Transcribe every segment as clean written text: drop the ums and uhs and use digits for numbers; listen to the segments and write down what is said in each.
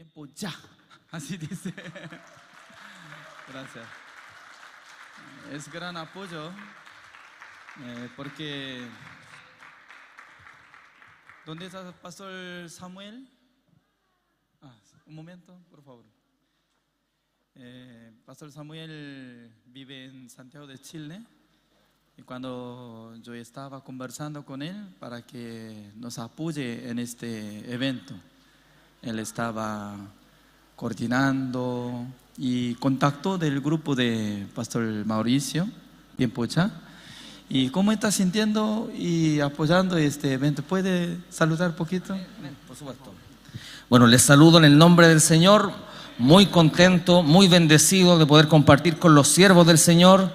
Tiempo ya. Así dice. Gracias. Es gran apoyo porque ¿dónde está el pastor Samuel? Ah, un momento, por favor. Pastor Samuel vive en Santiago de Chile y cuando yo estaba conversando con él para que nos apoye en este evento, él estaba coordinando y contactó del grupo de Pastor Mauricio, Tiempo Ya. ¿Y cómo está sintiendo y apoyando este evento? ¿Puede saludar poquito? Por supuesto. Bueno, les saludo en el nombre del Señor, muy contento, muy bendecido de poder compartir con los siervos del Señor.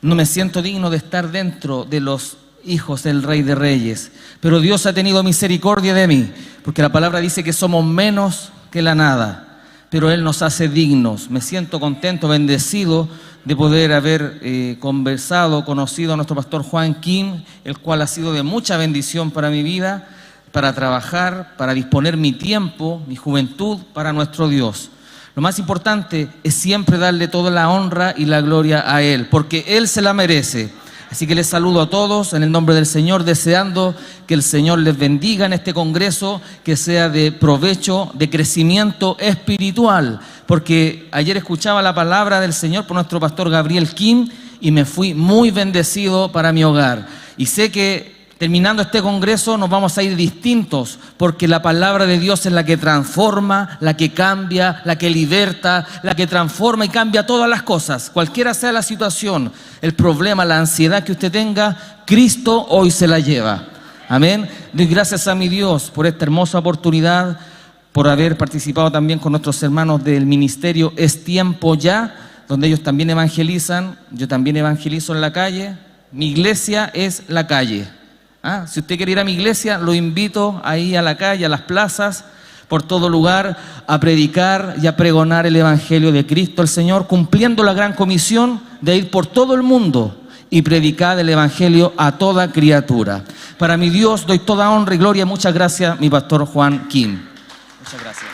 No me siento digno de estar dentro de los hijos del Rey de Reyes, pero Dios ha tenido misericordia de mí, porque la palabra dice que somos menos que la nada, pero Él nos hace dignos. Me siento contento, bendecido de poder haber conversado, conocido a nuestro pastor Juan Kim, el cual ha sido de mucha bendición para mi vida, para trabajar, para disponer mi tiempo, mi juventud para nuestro Dios. Lo más importante es siempre darle toda la honra y la gloria a Él, porque Él se la merece. Así que les saludo a todos en el nombre del Señor, deseando que el Señor les bendiga en este congreso, que sea de provecho, de crecimiento espiritual. Porque ayer escuchaba la palabra del Señor por nuestro pastor Gabriel Kim y me fui muy bendecido para mi hogar. Y sé que terminando este congreso nos vamos a ir distintos, porque la palabra de Dios es la que transforma, la que cambia, la que liberta, la que transforma y cambia todas las cosas. Cualquiera sea la situación, el problema, la ansiedad que usted tenga, Cristo hoy se la lleva. Amén. Doy gracias a mi Dios por esta hermosa oportunidad, por haber participado también con nuestros hermanos del ministerio Es Tiempo Ya, donde ellos también evangelizan. Yo también evangelizo en la calle. Mi iglesia es la calle. ¿Ah? Si usted quiere ir a mi iglesia, lo invito ahí a la calle, a las plazas, por todo lugar, a predicar y a pregonar el Evangelio de Cristo el Señor, cumpliendo la gran comisión de ir por todo el mundo y predicar el Evangelio a toda criatura. Para mi Dios doy toda honra y gloria. Muchas gracias, mi pastor Juan Kim. Muchas gracias.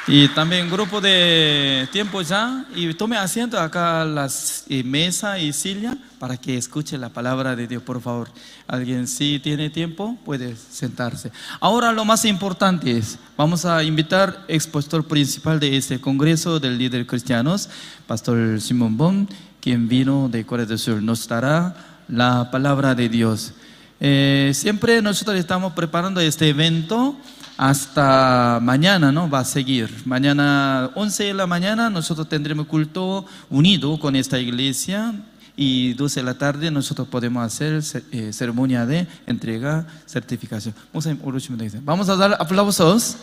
Y también grupo de Tiempo Ya, y tome asiento acá las mesa y silla para que escuche la palabra de Dios, por favor. Alguien si tiene tiempo puede sentarse. Ahora lo más importante es, vamos a invitar expositor principal de este congreso del líder cristianos, Pastor Simón Bom, quien vino de Corea del Sur. Nos dará la palabra de Dios. Siempre nosotros estamos preparando este evento hasta mañana, ¿no? Va a seguir. Mañana 11 de la mañana nosotros tendremos culto unido con esta iglesia y 12 de la tarde nosotros podemos hacer ceremonia de entrega, certificación. Vamos a dar aplausos.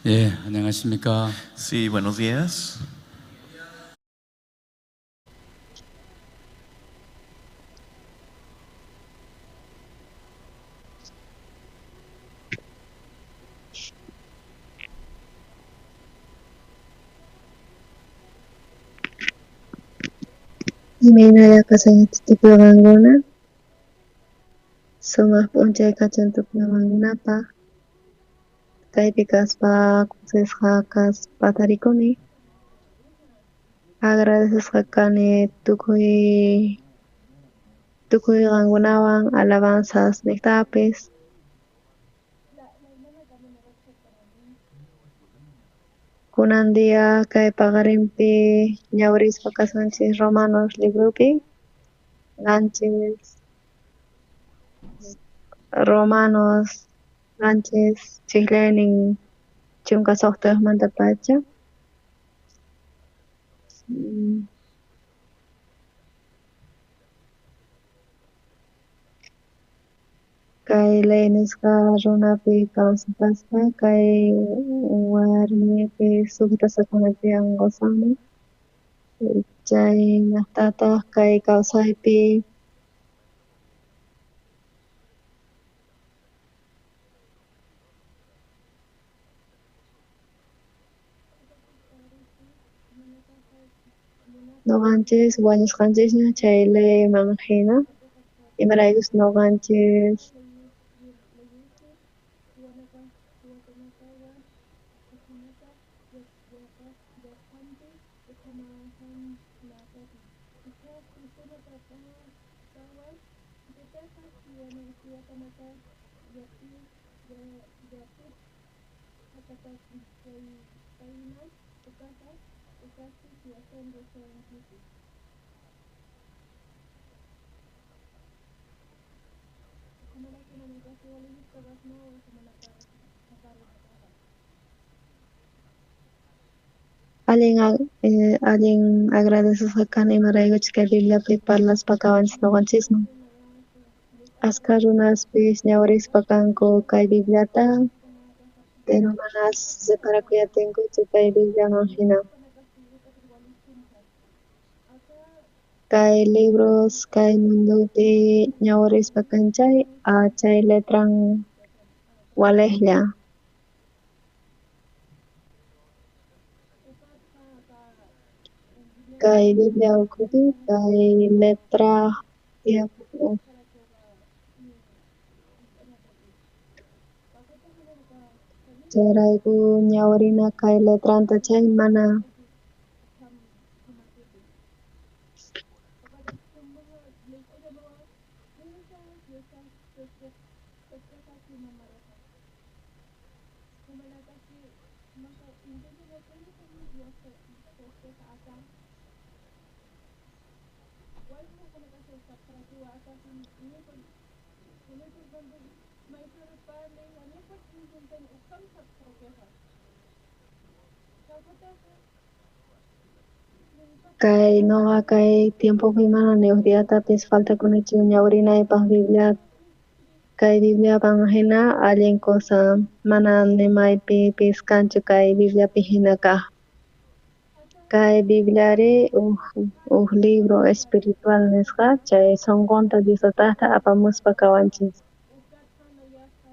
예, 안녕하십니까. Sí, buenos días. Imaynalla kashankichik tukuy qankuna? Sumaq p'unchay kachun tukuy qankunapaq. Kaypi kaspa kusisqa kaspa tarikuni. Agradecesqa kani tukuy qankunawan alabanzas niqtapis. Kunan día kay paqarinpi ñawrispa kasunchis Romanos libropi, qanchis Romanos qanchis chijllaynin 16mantapacha. Kay ley nisqa runapi kawsapaspa kay warmipi sujetasqakuna tiyan qosanman, chaynajtataq kay kawsaypi noqanchis wañusqanchisña chay leyman hina, imaraykus noqanchis allin agradecesqa kani imaraykuchus kay Bibliapi parlaspa kawanchis noqanchisman. Askha runaspis ñawrispa kanku kay Bibliata, pero manas reparakuy atinkuchu kay Bibliaman hina. Kay libros kay mundopi ñawrispa kan chay, chay letran walejlla. Kay Biblia ukhupi kay letra tiyapun. Chayrayku ñawrina kay letranta chay mana Kay noqa kay tiempopi mana ni uj diatapis faltakunichu ñawrinaypaq Biblia, kay Bibliapan hina allin cosa mana ni maypipis kanchu kay Bibliapi hina kaq. Kay Bibliari uj libro espiritual nisqa chay sunqunta Dios Tataqta apamuspa kawanchis.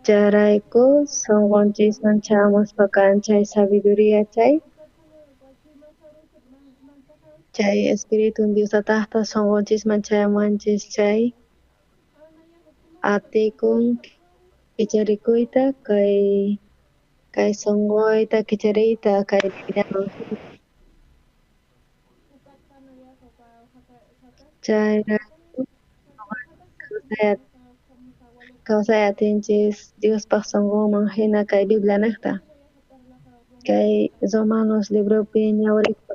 Chayrayku sunqunchisman chamuspa kan chay sabiduría chay. Chay espíritu Dios Tataqta sunqunchisman chayamuwanchis chay atikun kicharikuyta kay sunquyta kichariyta kay Bibliaman. Chayrayku kawsay atinchis Diospaq sunqunman hina kay Biblia niqta. Kay Romanos libropi ñawrispa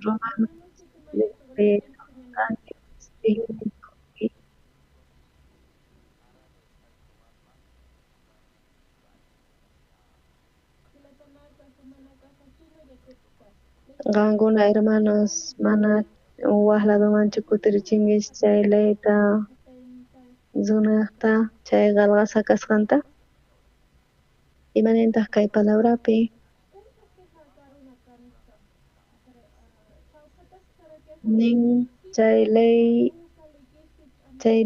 Romanos libropi Qankuna hermanos mana waj ladomanchu kutirichinkichis chay leyta runaqta chay qelqasqa kasqanta. Imanintaq kay palabrapi? Nin chay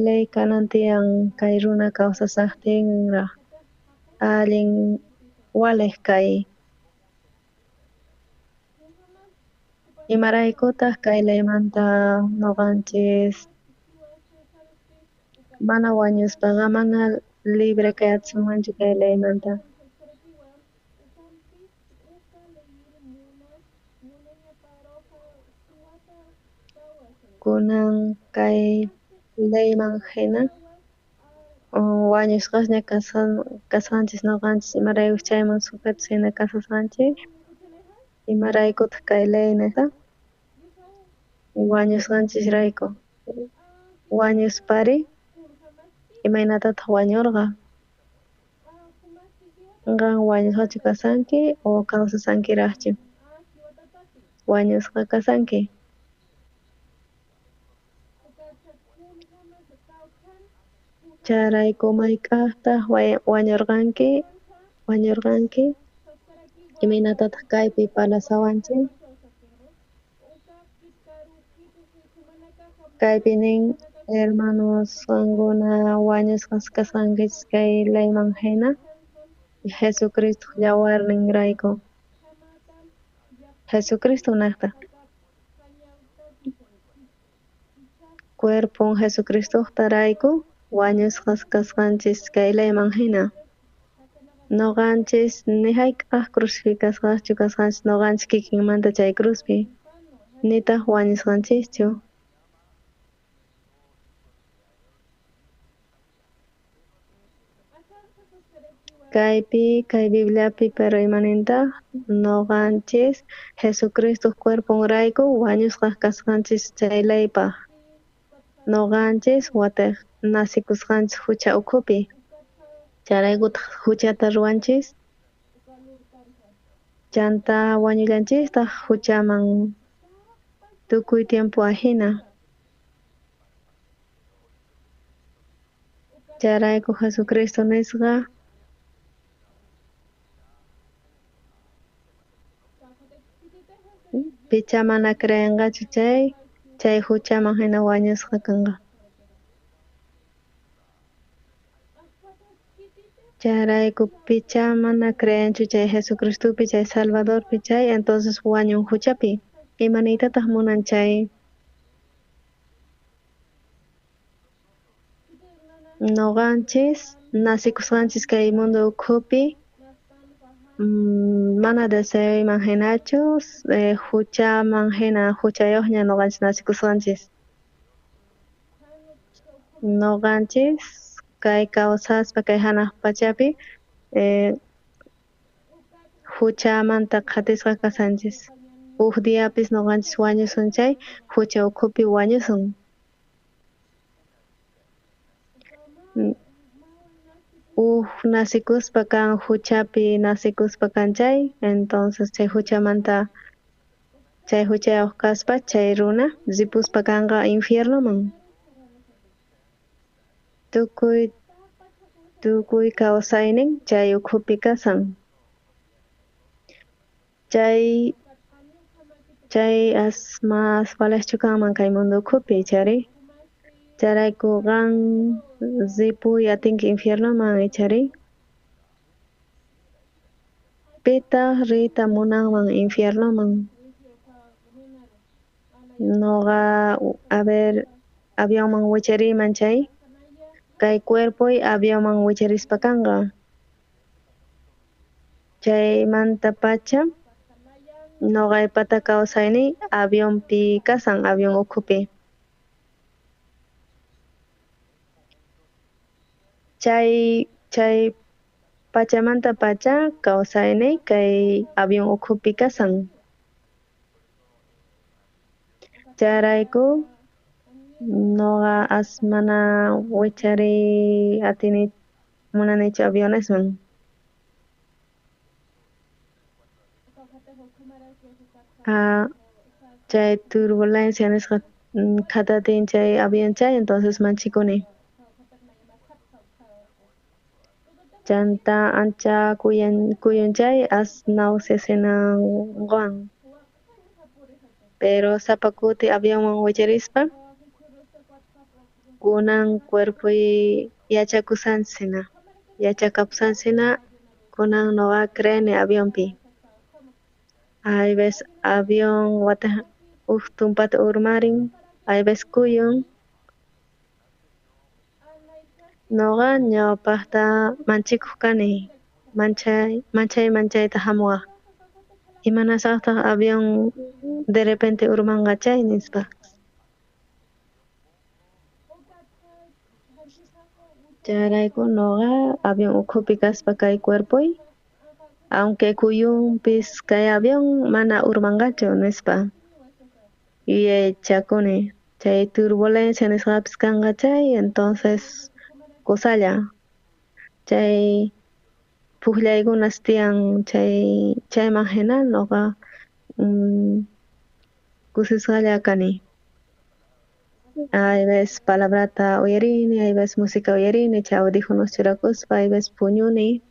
ley kanan tiyan kay runa kawsasajtinraj allin walej kay. Imaraykutaq kay leymanta noqanchis mana wañuspaqa mana libre kay atisunmanchu kay leymanta? Kunan kay leyman hina wañusqasña kasqanchis noqanchis, imaraykuchus chayman sujetos hina kasasqanchis, imaraykutaq kay ley nisqa wañusqanchisrayku. Wañuspari, imaynatataq wañurqa? Qan wañusqachu kasanki o kawsasankiraqchu? Wañusqa kasanki. Chayrayku mayk'ajtaq wañurqanki? Imaynatataq kaypi parlasawanchis? Kaypi nin, hermanos, qankuna wañusqas kasqankichis kay leyman hina, Jesucristo yawarninrayku. Jesucristo nejta. Cuerpon Jesucristotarayku wañusqas kasqanchis kay leyman hina. Noqanchis ni hayk'aj crucificasqaschu kasqanchis noqanchis kikinmanta chay cruzpi, nitaq wañusqanchischu. Kaypi, kay Bibliapi, pero imanintaq noqanchis Jesucristo cuerponrayku wañusqas kasqanchis chay leypaj. Noqanchis watej nacikusqanchis hucha ukhupi. Charaykutaq huchata ruwanchis. Chanta wañullanchistaq huchaman tukuy tiempo ajina. Chayrayku Jesucristo nisqa picha mana creenqachu chay huchaman hina wañusqa kanqa. Chayrayku picha mana creenchu chay Jesucristopi, chay Salvadorpi chay, entonces wañun huchapi. Imaniytataq munan chay? Noqanchis nacikusqanchis kay mundo ukhupi mana deseoyman hinachu, huchaman hina huchayuqña noqanchis nacikusqanchis. Noqanchis kay kawsaspa kay hanaq pachapi huchamanta qhatisqa kasanchis. Uj diapis noqanchis wañusun chay hucha ukhupi wañusun. Uj nacikuspa kan huchapi nacikuspa kan chay, entonces chay huchamanta chay huchayuq kaspa chay runa ripuspa kanqa infiernoman. Tukuy kawsaynin chay ukhupi kasan. Chay as mas valejchu kanman kay mundo ukhupi, chari. Chayrayku qan ripuy atinki infiernoman, ichari. Pitaq riyta munanman infiernoman? Noqa, a ver, avionman wichariyman chay, kay cuerpoy avionman wicharispa kanqa. Chaymanta pacha noqaypata kawsayniy avionpi kasan, avión ukhupi. Chay pachamanta pacha kawsayniy kay avión ukhupi kasan. Chayrayku noqa as mana wichariy atini munanichu avionesman. Chay turbulencia nisqa qhatatin chay avión chay, entonces manchikuni. Chanta ancha kuyun chay as náuseas hina qowan. Pero sapa kuti avionman wicharispa kunan cuerpoy yachakusansina, yachakapusansina kunan noqa creeni avionpi. Hay veces avión watej uj tumpata urmarin, hay veces kuyun. Noqa ñawpaqta manchikuq kani, manchayta hamuwaq. Imanasaqtaq avión de repente urmanqa chay nispa. Chayrayku noqa avión ukhupi kaspa kay cuerpoy, aunque kuyunpis kay avión mana urmanqachu nispa. Yuyaychakuni chay turbulencia nisqapis kanqa chay, entonces kusalla chay pujllaykunas tiyan chayman hina noqa kusisqalla kani. Hay veces palabrata uyarini, hay veces música uyarini, chay audífonos churakuspa, hay veces puñuni.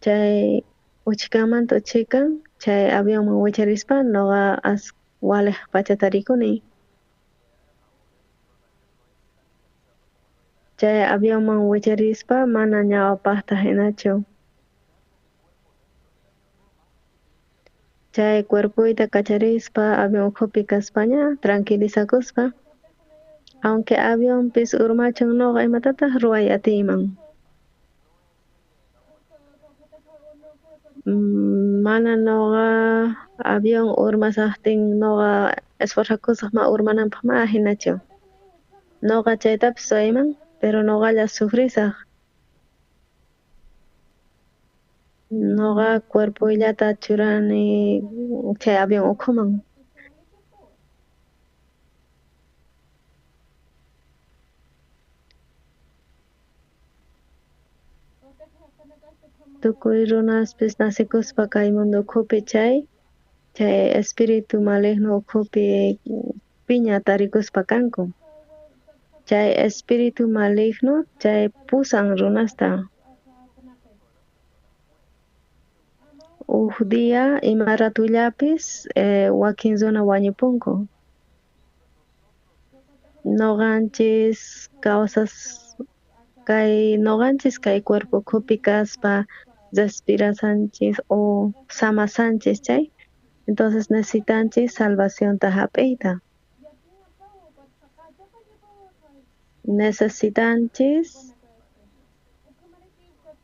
Chay uchkamanta uchikan chay avionman wicharispa noqa as walej pachata rikuni. Chay avionman wicharispa mana ñawpaqta hinachu. Chay cuerpoyta kacharispa avión ukhupi kaspaña tranquilizakuspa, aunque avionpis urmachun noqa imatataq ruway atiyman. Mana noqa avión urmasaqtin noqa esforzakusaq ma urmananpaq ma hinachu. Noqa chaytapis ruwayman, pero noqalla sufrisaq. Noqa cuerpoyllata churani chay avión ukhuman. Tukuy runaspis nacikuspa kay mundo ukhupi chay espíritu maligno ukhupi piña tarikuspa kanku. Chay espíritu maligno chay pusan runasta. Uj día ima ratullapis wakin runa wañupunku. Noqanchis kawsas kay noqanchis kay cuerpo ukhupi kaspa respirasanchis o samasanchis chay, entonces necesitanchis salvacionta hap'iyta. Necesitanchis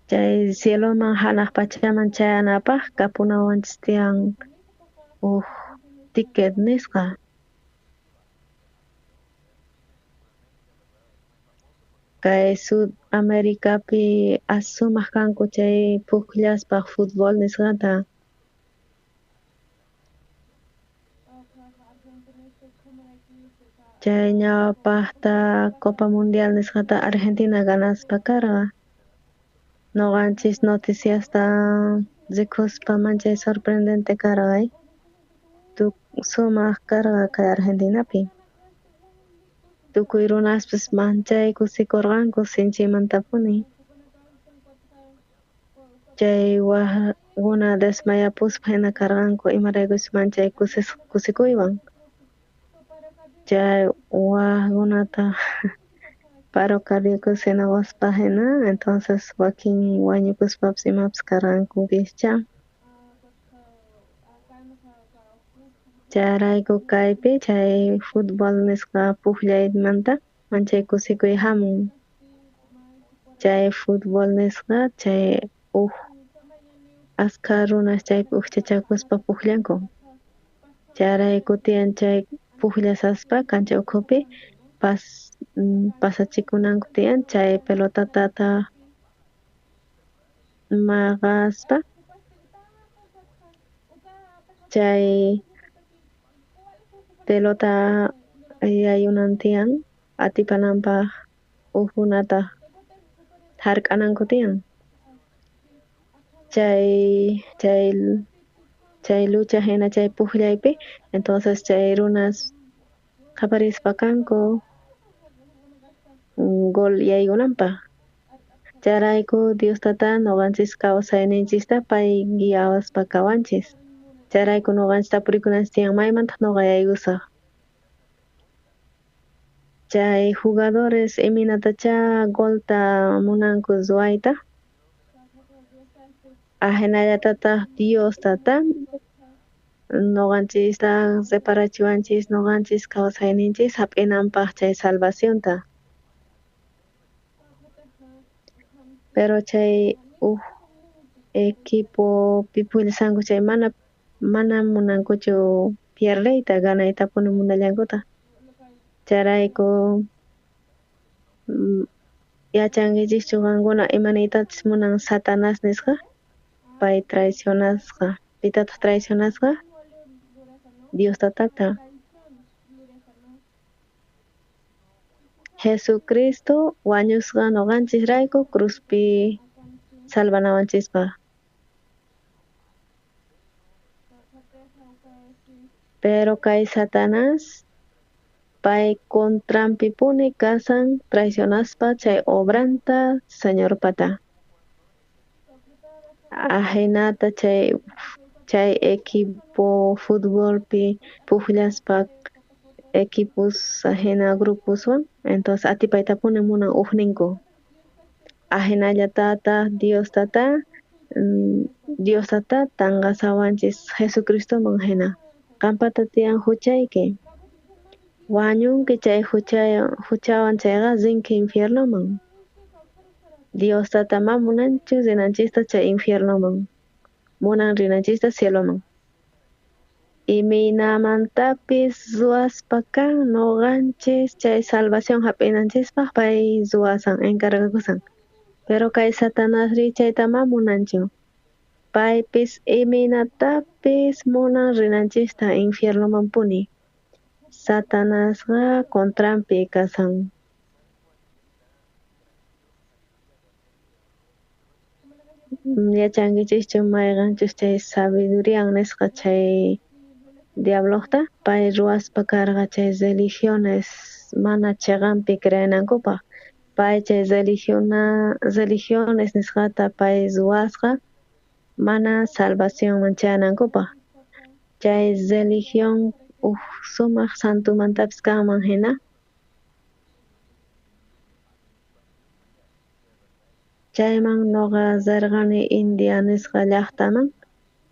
chay cieloman hanaq pachaman chayanapaq kapunawanchis tiyan uj ticket nisqa. Kay Sud Americapi asumaq kanku chay pujllaspa fútbol nisqata. Chay ñawpaqta Copa Mundial nisqata Argentina ganaspa karqa. Noqanchis noticiasta rikuspa manchay sorprendente karqa, sumaq karqa kay Argentinapi. Tukuy runaspis manchay kusikurqanku sinchimantapuni. Chay wajkuna desmayapuspa hina karqanku imaraykuchus manchay kusikuywan. Chay wajkunata paro cardíaco hina waspa hina, entonces wakin wañukuspapis imapis karqanku pischa. Chayrayku kaypi chay fútbol nisqa pujllaymanta manchay kusikuy hamun. Chay fútbol nisqa chay uj askha runas chaypi ujchachakuspa pujllanku. Chayrayku tiyan chay pujllasaspa kancha ukhupi pasachikunanku tiyan chay pelotatata maqaspa chay pelota yayunan tiyan atipananpaq ujkunataq hark'ananku tiyan. Chay lucha hina chay pujllaypi, entonces chay runas qaparispa kanku. Gol yaykunanpaj. Chayrayku Dios tata noqanchis kawsayninchista pay guiawaspa kawanchis. Chayrayku noqanchis tapurikunanchis tiyan maymantaq noqa yaykusaq. Chay jugadores imaynatachá golta munanku ruwayta. Ajinallatataq Dios tata noqanchista reparachiwanchis noqanchis kawsayninchis hap'inanpaq chay salvacionta. Pero chay uj equipo pupullisanku chay mana munankuchu pierdeyta ganaytapuni munallankutaq. Chayrayku yachankichischu qankuna imaniytachus munan Satanás nisqa? Pay traicionasqa. Pitataq traicionasqa? Dios tatata. Jesucristo wañusqa noqanchisrayku cruzpi salvanawanchispaq. Pero kay Satanás pay contranpipuni kasan traicionaspa chay obranta Señorpata. Ajinata chay equipo futbolpi pukllaspa equipos ajina gruposwan entonces atipaytapuni munan ujninku. Ajinallatataq Dios tata tanqasawanchis Jesucristoman jina. Qampata tiyan huchayki. Wañunki chay huchawan chayqa rinki infiernoman. Dios tata ma munanchu rinanchista chay infiernoman. Munan rinanchista cieloman. Imaynamantapis ruwaspa kan noqanchis chay salvación hap'inanchispaq pay ruwasan encargakusan. Pero kay Satanasri chayta ma munanchu. Paypis imaynatapis munan rinanchista infiernomanpuni. Satanasqa contranpi kasan. Yachankichischu mayqanchus chay sabidurían nisqa chay diablojta pay ruwaspa karqa chay religiones mana chiqanpi creenankupaq. Pay chay religiones nisqata pay ruwasqa mana salvacionman chayanankupaq. Chay religión uj sumaq santumantapis kanman hina. Chayman noqa rirqani India nisqa llaqtaman.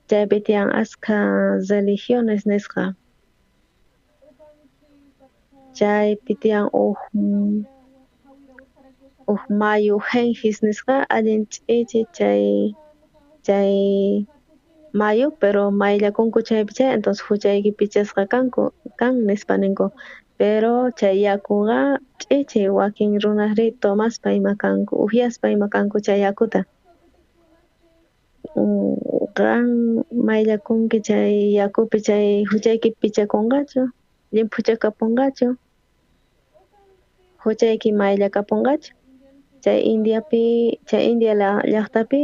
Chaypi tiyan askha religiones nisqa. Chaypi tiyan uj mayu Gengis nisqa allin ch'ichi chay mayu pero mayllakunku chaypi chay entonces huchayki pichasqa kan nispa ninku. Pero chay yakuqa ch'ichi wakin runasri tomaspa ima kanku upyaspa ima kanku chay yakuta. Qan mayllakunki chay yakupi chay huchayki pichakunqachu llimphuchakapunqachu huchayki mayllakapunqachu. Chay India llaqtapi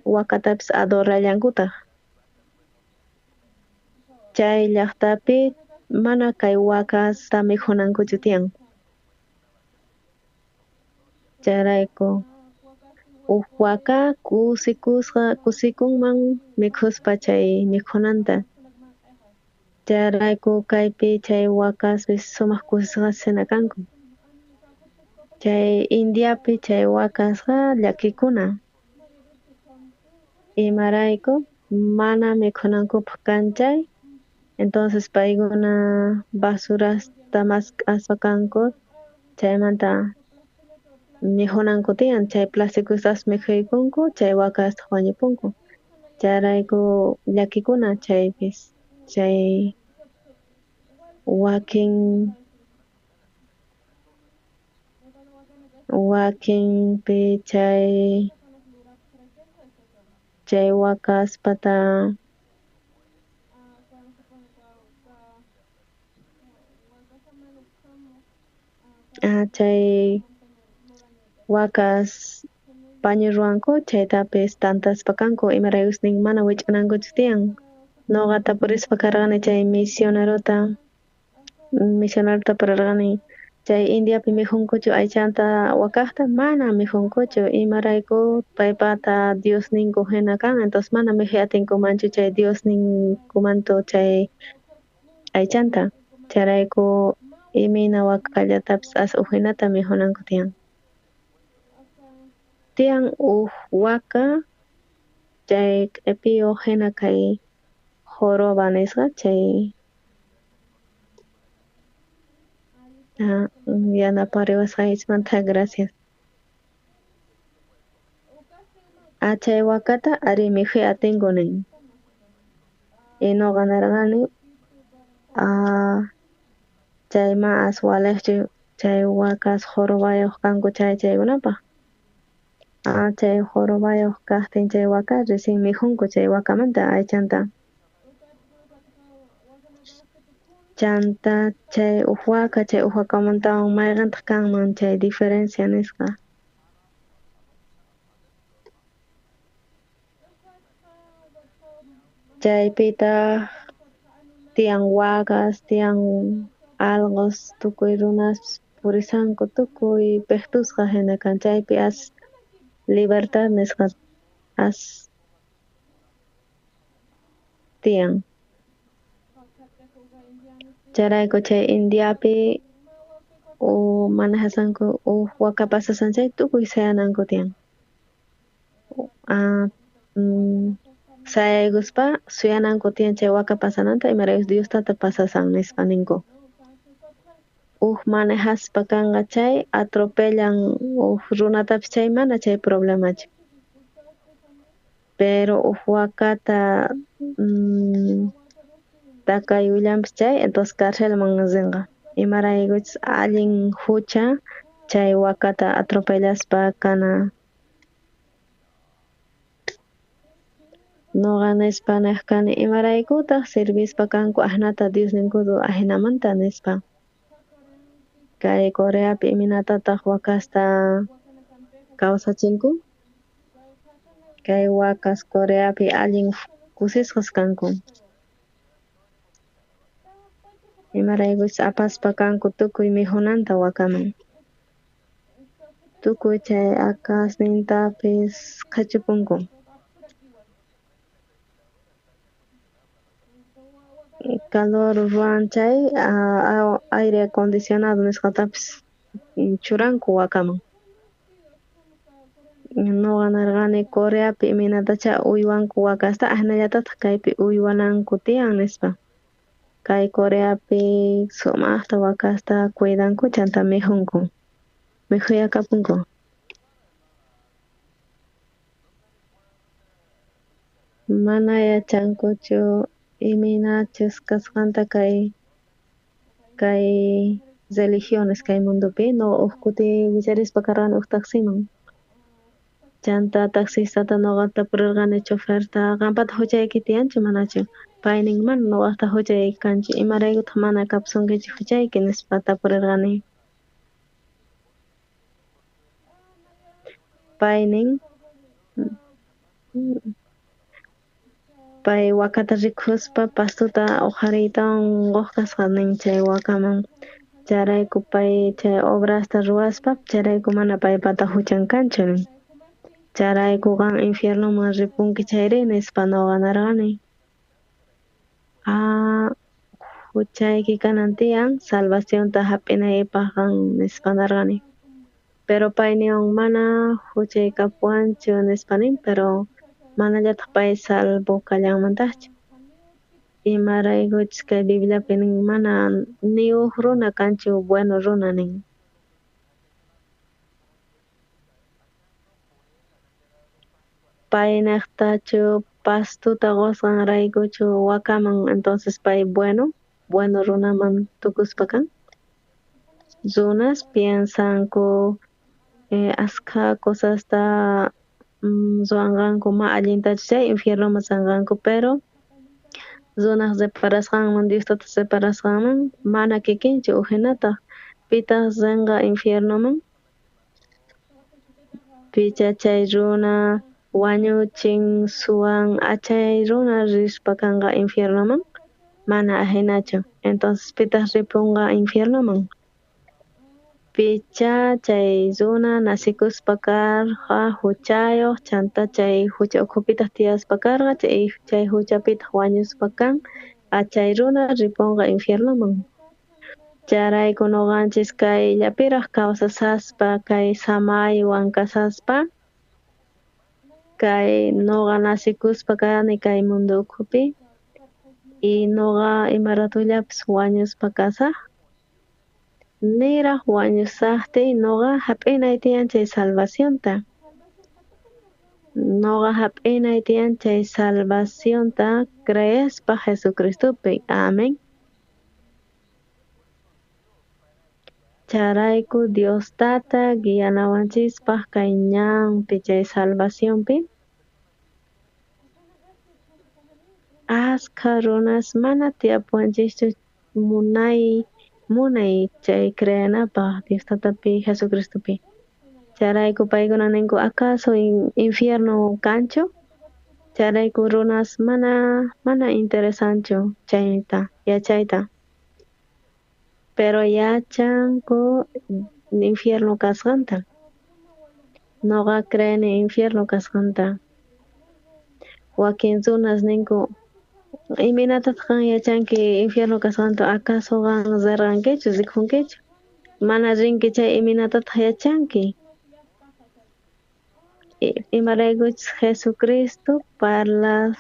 wakatapis adorallankutaq. Chay llaqtapi mana kay wakasta mikhunankuchu tiyan. Chayrayku uj waka kusikunman mikhuspa chay mikhunanta. Chayrayku kaypi chay wakaspis sumaq kusisqas hina kanku. Chay Indiapi chay wakasqa llakikuna. Imarayku mana mikhunankupaq kan chay. Entonces paykuna basurasta mask'aspa kanku chaymanta mikhunanku tiyan chay plasticostas mikhuykunku chay wakastaq wañupunku. Chayrayku llakikuna chaypis chay wakinpi chay wakaspata chay wakas paño ruwanku chaytapis tantaspa kanku imaraykus nin mana wich'anankuchu tiyan. Noqa tapurispa karqani chay misionerota pararqani Chay Indiapi mikhunkuchu aychanta wakajta? Mana mikhunkuchu, imarayku paypata diosninku hina kan, entonces mana mikhuy atinkumanchu chay diosninkumantu chay aychanta. Chayrayku imayna wakallatapis as ujinata mikhunanku tiyan. Tiyan uj waka chay q'ipiyuq hina kay joroba nisqa chay yanapariwasqaykimanta gracias. Chay wakata ari mikhuy atinku nin. Y nuqa nirqani chay ma as waliqchu chay wakas jorobayuq kanku chay chaykunapaq. Chay jorobayuq kaqtin chay waka recién mikhunku chay wakamanta aychanta. Chanta chay uj waka chay uj wakamantawan mayqintaq kanman chay diferencia nisqa. Chaypitaq tiyan wakas, tiyan alqos, tukuy runas purisanku tukuy pejtusqa hina kan chaypi as libertad nisqa as tiyan. Chayrayku chay Indiapi manejasanku uj waka pasasan chay tukuy sayananku tiyan. Sayaykuspa suyananku tiyan chay waka pasananta imaraykus Dios tata pasasan nispa ninku. Uj manejaspa kanqa chay atropellan uj runatapis chay mana chay problemachu. Pero uj wakata takayullanpis chay entonces carcelman rinqa. Imaraykuchus allin hucha chay wakata atropellaspa kana. Nuqa nispa nej kani imaraykutaq servispa kanku ajnata Diosninkuta ajinamanta nispa. Kay Coreapi imaynatataq wakasta kawsachinku? Kay wakas Coreapi allin kusisqas kanku. Imaraykuchus apaspa kanku tukuy mikhunanta wakaman. Tukuy chay akasnintapis qhachupunku. Calor ruwan chay aire acondicionado nisqatapis churanku wakaman. Nuqa nirqani Coreapi imaynatacha uywanku wakasta ajinallatataq kaypi uywananku tiyan nispa. Kay Coreapi sumaqta wakasta cuidanku chanta mikhunku. Mikhuyakapunku. Mana yachankuchu imaynachus kasqanta kay religiones kay mundopi no uj kuti willarispa karqani uj taximan. Chanta taxistata nuqa tapurirqani choferta qampata huchayki tiyanchu manachu. Pay nin mana nuqaqta huchay kanchu imaraykutaq mana kapusunkichu huchayki nispa tapurirqani. Pay nin pay wakata rikuspa pastuta uqhariytawan quq kasqa nin chay wakaman. Chayrayku pay chay obrasta ruwaspa chayrayku mana paypata huchan kanchu nin. Chayrayku qan infiernoman ripunki chayri nispa nuqa nirqani. Huchayki kanan tiyan salvacionta hap'inaypaq qan nispa nirqani. Pero pay niwan mana huchay kapuwanchu nispa nin, pero manallataq pay salvo kallanmantaqchu. Imaraykuchus kay Bibliapi nin mana ni uj runa kanchu bueno runa nin. Paynaqtachu pastuta qusqanraykuchu wakaman entonces pay bueno runaman tukuspa kan. Runas piensanku askha cosasta ruwanqanku ma allintachu chay infiernoman sanqanku pero runaq reparasqanman Dios tata reparasqanman mana kikinchu ujinataq pitaq rinqa infiernoman. Picha chay runa wañuchin suwan achay runa rispa kanqa infiernoman mana ajinachu. Entonces pitaq ripunqa infiernoman. Picha chay runa nasikuspa karqa huchayuq, chanta chay hucha ukhupitaq tiyaspa karqa, chay huchapitaq wañuspa kan, chay runa ripunqa infiernoman. Chayrayku nuqanchis kayllapiraq kawsasaspa, kay samaywan kasaspa, kay nuqa nasikuspa kani kay mundo ukhupi, y nuqa ima ratullapis wañuspa kasaj, niraj wañusajtiy nuqa hap'inay tiyan chay salvacionta. Nuqa hap'inay tiyan chay salvacionta creespa Jesucristopi. Amén. Chayrayku Dios Tata guianawanchispaj kay ñanpi chay salvacionpi. Askha runas mana tiyapuwanchischu munay chay creenapaj Dios Tatapi Jesucristopi. Chayrayku paykuna ninku acaso infierno kanchu? Chayrayku runas mana interesanchu chayta yachayta. Pero yachanku infierno kasqanta. Nuqa creeni infierno kasqanta. Wakin runas ninku imaynatataq qan yachanki infierno kasqanta? Acaso qan rirqankichu rikunkichu? Mana rinki chay imaynatataq yachanki? Imaraykuchus Jesucristo parlan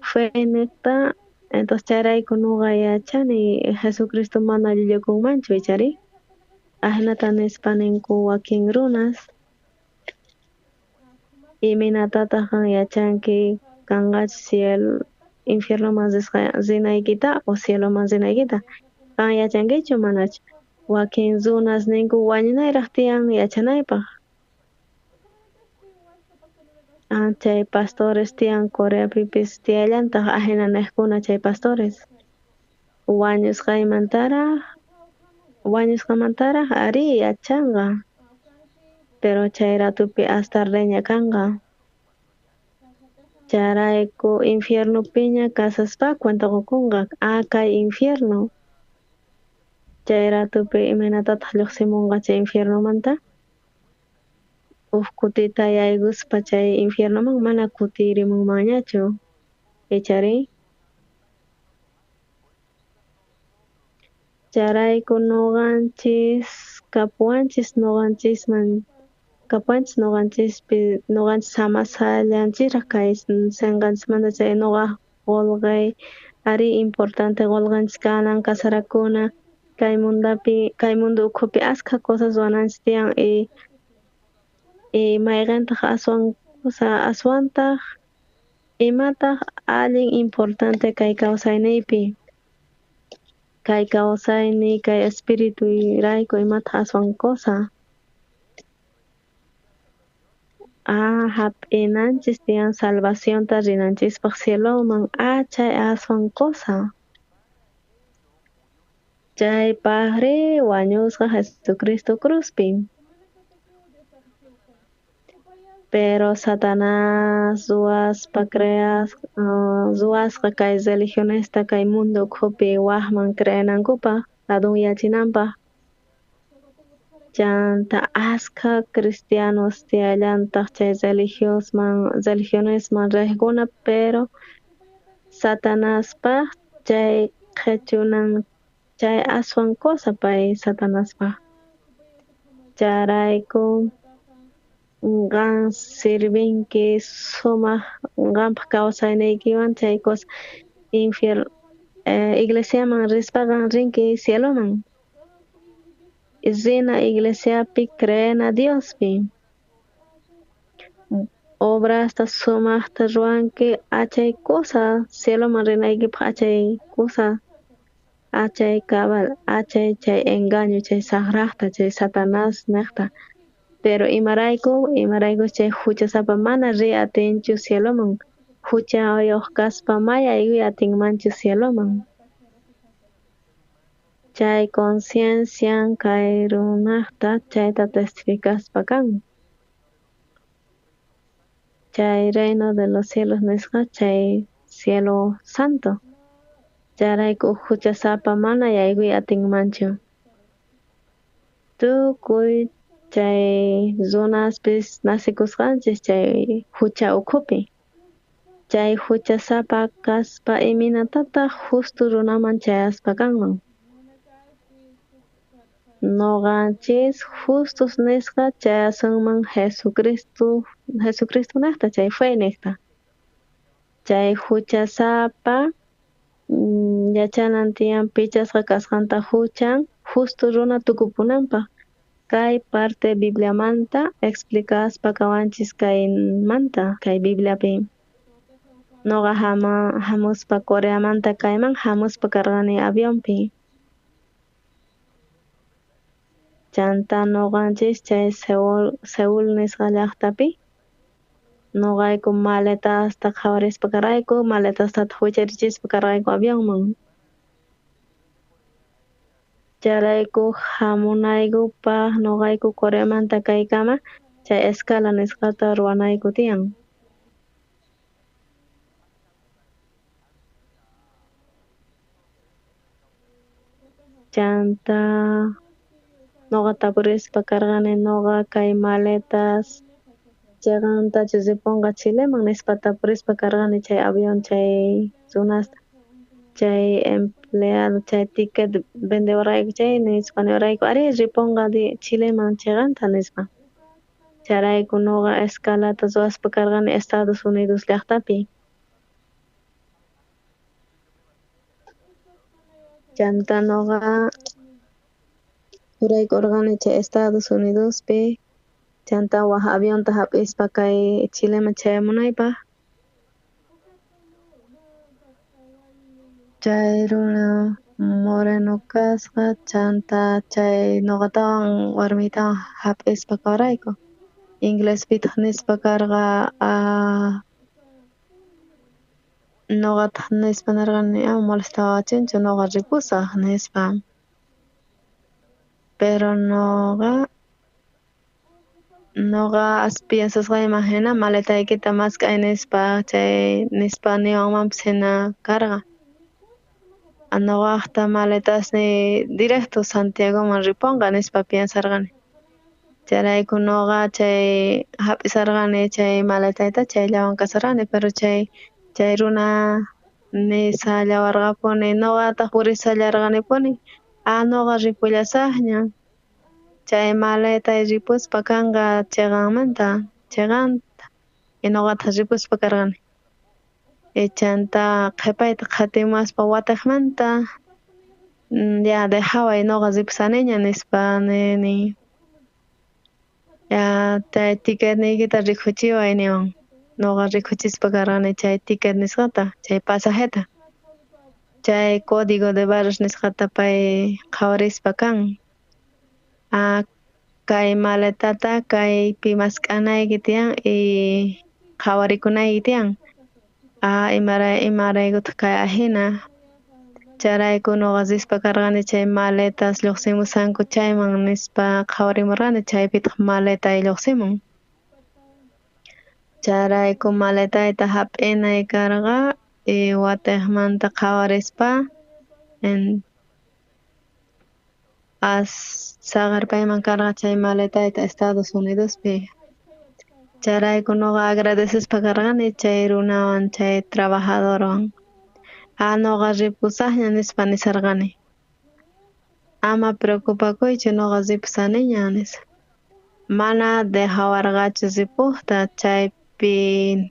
fe niqta, entonces chayrayku nuqa yachani Jesucristo mana llullakunmanchu ichari. Ajinata nispa ninku wakin runas. Imaynatataq qan yachanki kanqachu cielo infiernoman rinaykita o cieloman rinaykita? Qan yachankichu manachu? Wakin runas ninku wañunayraq tiyan yachanaypaq. Chay pastores tiyan Coreapipis tiyallantaq ajina niqkuna chay pastores. Wañusqamantaraq ari yachanqa. Pero chay ratupi hasta reña kanqa. Chayrayku infiernopiña kasaspa cuenta qukunqa kay infierno. Chay ratupi imaynatataq lluqsimunqa chay infiernomanta? Uj kutita yaykuspa chay infiernoman mana kutirimunmanñachu. Ichari? Chayrayku nuqanchis kapuwanchis nuqanchisman kapuwanchis nuqanchispi nuqanchis samasallanchiraq kay sinqanchismanta chay nuqa qulqay ari importante qulqanchis kanan kasarakuna kay mundapi kay mundo ukhupi askha cosas ruwananchis tiyan y mayqintaq aswan cosa aswantaq imataq allin importante kay kawsayniypi kay kawsayniy kay espirituyrayku imataq aswan cosa. Hap'inanchis tiyan salvacionta rinanchispaq cieloman chay aswan cosa. Chaypaqri wañusqa Jesucristo cruzpi. Pero Satanás ruwaspa ruwasqa kay religionesta kay mundo ukhupi wajman creenankupaq ladunyachinanpaq. Chanta askha cristianos tiyallantaq chay religionesman riqkuna pero Satanaspaq chay qhichunan chay aswan cosa pay Satanaspaq. Chayrayku qan sirvinki sumaq qampaq kawsayniykiwan chay cosa iglesiaman rispa qan rinki cieloman. Rina iglesiapi creena Diospi. Obrasta sumaqta ruwanki achay cosa cieloman rinaykipaq achay cosa achay cabal achay chay engaño chay saqraqta chay Satanás niqta. Pero imarayku chay huchasapa mana riy atinchu cieloman. Huchayuq kaspa maya ayguy atinmanchu cieloman. Chay conciencian kay runaqta chayta testificaspa kan. Chay reino de los cielos nisqa chay cielo santo. Chayrayku huchasapa mana yaykuy atinmanchu. Tukuy chay runaspis nacikusqanchis chay hucha ukhupi. Chay huchasapa kaspa imaynatataq justo runaman chayaspa kanman. Noqanchis justos nisqa chayasunman Jesucristo niqta chay fe niqta. Chay huchasapa yachanan tiyan pichasqa kasqanta huchan justo runa tukupunanpaq. Kay parte Bibliamanta explicaspa kawanchis kaymanta kay Bibliapi. Noqa hamuspa Coreamanta kayman hamuspa karqani avionpi. Chanta noqanchis chay Seúl nisqa llaqtapi noqayku maletasta qhawarispa karqayku, maletastataq wicharichispa karqayku avionman. Chayrayku hamunaykupaq noqayku Coreamanta kaykama chay escala nisqata ruwanayku tiyan. Chanta noqa tapurispa karqani noqa kay maletas chiqantachu ripunqa Chileman nispa tapurispa karqani chay avión chay runasta chay empleado chay ticket vendewarqayku chay nispa niwarqayku arí ripunqa Chileman chiqanta nispa. Chayrayku noqa escalata ruwaspa karqani Estados Unidos llaqtapi. Chanta noqa uraykurqani chay Estados Unidospi chanta waj avionta hap'ispa kay Chileman chayamunaypaq. Chay runa moreno kasqa chanta chay noqatawan warmiytawan hap'ispa kawarayku. Inglespitaq nispa karqa noqataq nispa nirqani ama molestawachinchu noqa ripusaq nispa. Pero noqa piensasqayman hina maletaykita mask'ay nispa chay nispa niwanmanpis hina karqa. Noqaqta maletasniy directo Santiagoman ripunqa nispa piensarqani. Chayrayku noqa chay hap'isarqani chay maletayta chayllawan kasarqani, pero chay runa nisallawarqapuni noqataq purisallarqanipuni noqa ripullasaqña. Chay maletay ripuspa kanqa chiqanmanta chiqanta y noqataq ripuspa karqani. Chanta qhipayta qhatimuwaspa watiqmanta ya dejaway noqa ripusaniña nispa nini. Ya chay ticketniykita rikuchiway niwan. Noqa rikuchispa karqani chay ticket nisqata chay pasajeta. Chay código de barras nisqata pay qhawarispa kan. Kay maletata kaypi mask'anayki tiyan y qhawarikunayki tiyan. Imaraykutaq kay ajina. Chayrayku noqa rispa karqani chay maletas lluqsimusanku chayman nispa qhawarimurqani chaypitaq maletay lluqsimun. Chayrayku maletayta hap'inay karqa y watiqmanta qhawarispa saqarpayman karqa chay maletayta Estados Unidospi. Chayrayku noqa agradecespa karqani chay runawan chay trabajadorwan. Noqa ripusaqña nispa nisarqani. Ama preocupakuychu noqa ripusaniña nispa. Mana dejawarqachu ripuqta chaypi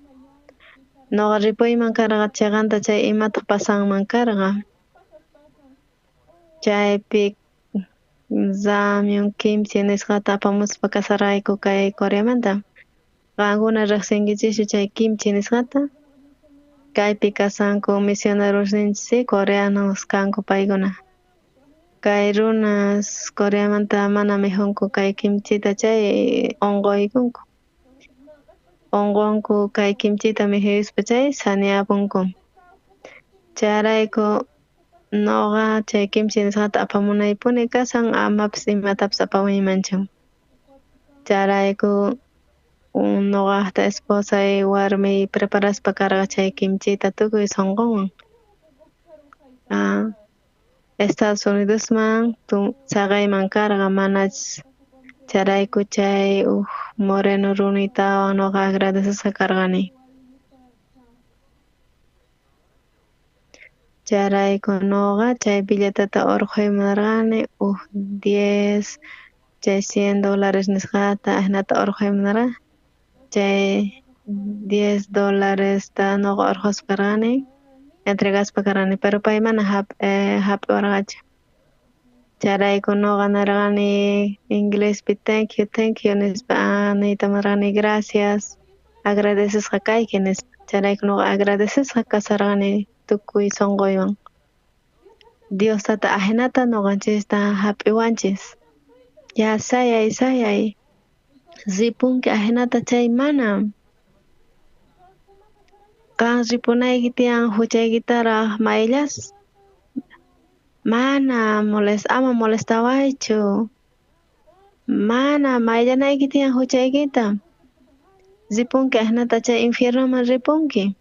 noqa ripuyman karqa chiqanta chay imataq pasanman karqa. Chaypi ramyun kimchi nisqata apamuspa kasarqayku kay Coreamanta. Qankuna riqsinkichischu chay kimchi nisqata? Kaypi kasanku misionerosninchis coreanos kanku paykuna. Kay runas Coreamanta mana mikhunku kay kimchita chay unquykunku. Unqunku kay kimchita mikhuyuspa chay saniyapunku. Chayrayku noqa chay kimchi nisqata apamunaypuni kasan amapis imatapis apamuymanchu. Chayrayku noqaqta esposay warmiy preparaspa karqa chay kimchita tukuy sunqunwan. Estados Unidosman saqayman karqa manach chayrayku chay uj moreno runitawan noqa agradecesqa karqani. Chayrayku noqa chay billeteta urqhuy munarqani uj 10 chay $100 nisqata ajinata urqhuy munarqani chay $10 ta noqa urqhuspa karqani entregaspa karqani pero pay mana hap'iwarqachu. Chayrayku noqa nirqani inglespi thank you nispa niyta munarqani gracias agradecesqa kayki nispa. Chayrayku noqa agradecesqa kasarqani tukuy sunquywan. Dios tata ajinata noqanchista hap'iwanchis. Ya sayay sayay ripunki ajinata chay mana. Qan ripunayki tiyan huchaykitaraj mayllas. Mana ama molestawaychu. Mana mayllanayki tiyan huchaykita. Ripunki ajinata chay infiernoman ripunki.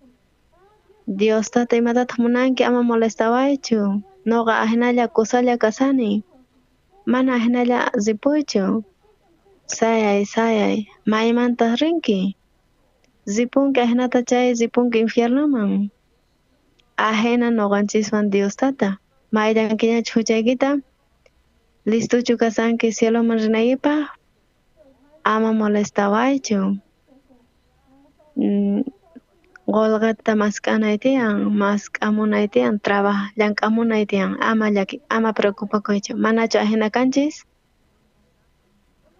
Dios tata imatataq munanki ama molestawaychu. Noqa ajinalla kusalla kasani. Mana ajinalla ripuychu. Sayay sayay maymantaq rinki. Ripunki ajinata chay ripunki infiernoman. Ajina noqanchiswan Dios tata. Mayllankiñachu huchaykita. Listuchu kasanki cieloman rinaykipaq. Ama molestawaychu. Qolqeta mask'anay tiyan, mask'amunay tiyan, trabaja llank'amunay tiyan, ama llaki, ama preocupakuychu. Manachu ajina kanchis?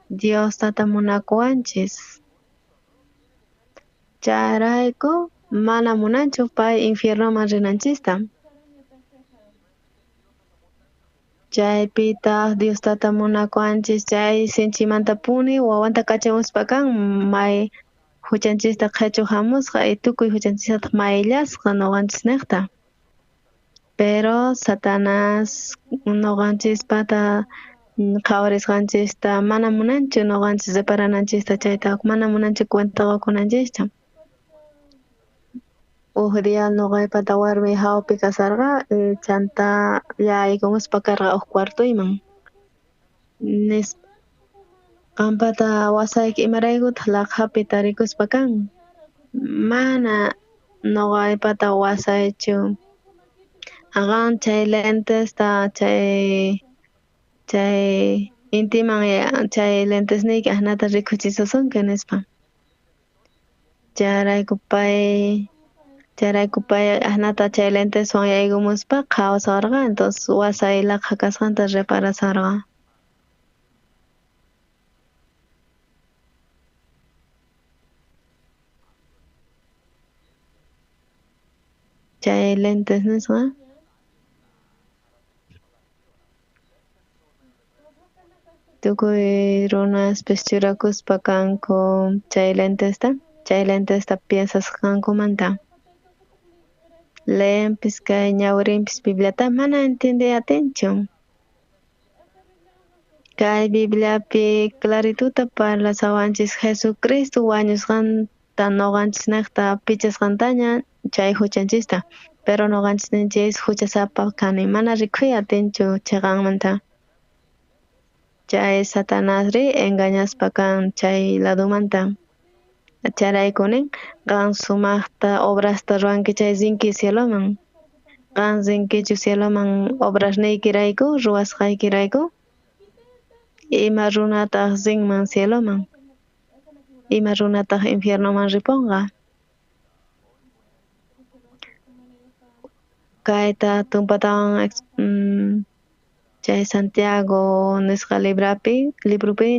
Dios tata munakuwanchis. Chayrayku mana munanchu pay infiernoman rinanchista. Chaypitaq Dios tata munakuwanchis chay sinchimantapuni wawanta kachamuspa kan may huchanchista qhichu hamusqa y tukuy huchanchistataq mayllasqa noqanchis niqta. Pero Satanás noqanchispata qhawarisqanchista mana munanchu noqanchis reparananchista chayta mana munanchu cuenta qukunanchista. Uj día noqaypata warmi hawpi kasarqa chanta yaykumuspa karqa uj cuartoyman. Nispa qampata wasayki imaraykutaq laqhapi tarikuspa kan. Mana noqaypata wasaychu. Qan chay lentesta chay intiman chay lentesniyki ajinata rikuchisasunki nispa. Chayrayku pay ajinata chay lenteswan yaykumuspa qhawasarqa entonces wasay laqha kasqanta reparasarqa. Chay lentes nisqa tukuy runaspis churakuspa kanku chay lentesta piensasqankumanta. Leenpis kay ñawrinpis Bibliata mana entiende atinchu. Kay Bibliapi clarituta parlasawanchis Jesucristo wañusqanta noqanchis niqta pichasqantaña chay huchanchista. Pero noqanchis ninchis huchasapa kani mana rikuy atinchu chiqanmanta. Chay Satanasri engañaspa kan chay ladumanta. Chayrayku nin qan sumaqta obrasta ruwanki chay rinki cieloman. Qan rinkichu cieloman obrasniykirayku ruwasqaykirayku. Ima runataq rinman cieloman. Ima runataq infiernoman riponqa. Kayta tumpatawan chay Santiago nisqa libropi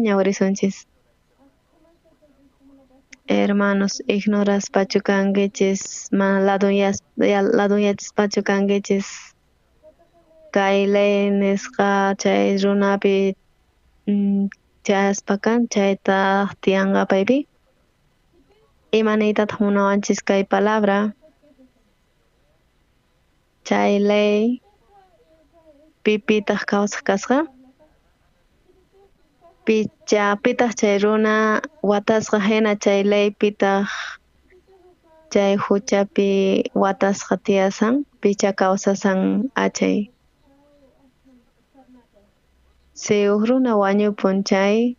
ñawirisunchis. Hermanos, ignoraspachu kankichis, mana ladunyachispachu kankichis. Kay ley nisqa chay runapi chayaspa kan chaytaq tiyanqa paypi. Ima niytataq munawanchis kay palabra? Chay ley pipitaq kawsaq kasqa? Pitaq chay runa watasqa hina chay leypitaq chay huchapi watasqa tiyasan picha kawsasan achay. Si uj runa wañupun chay,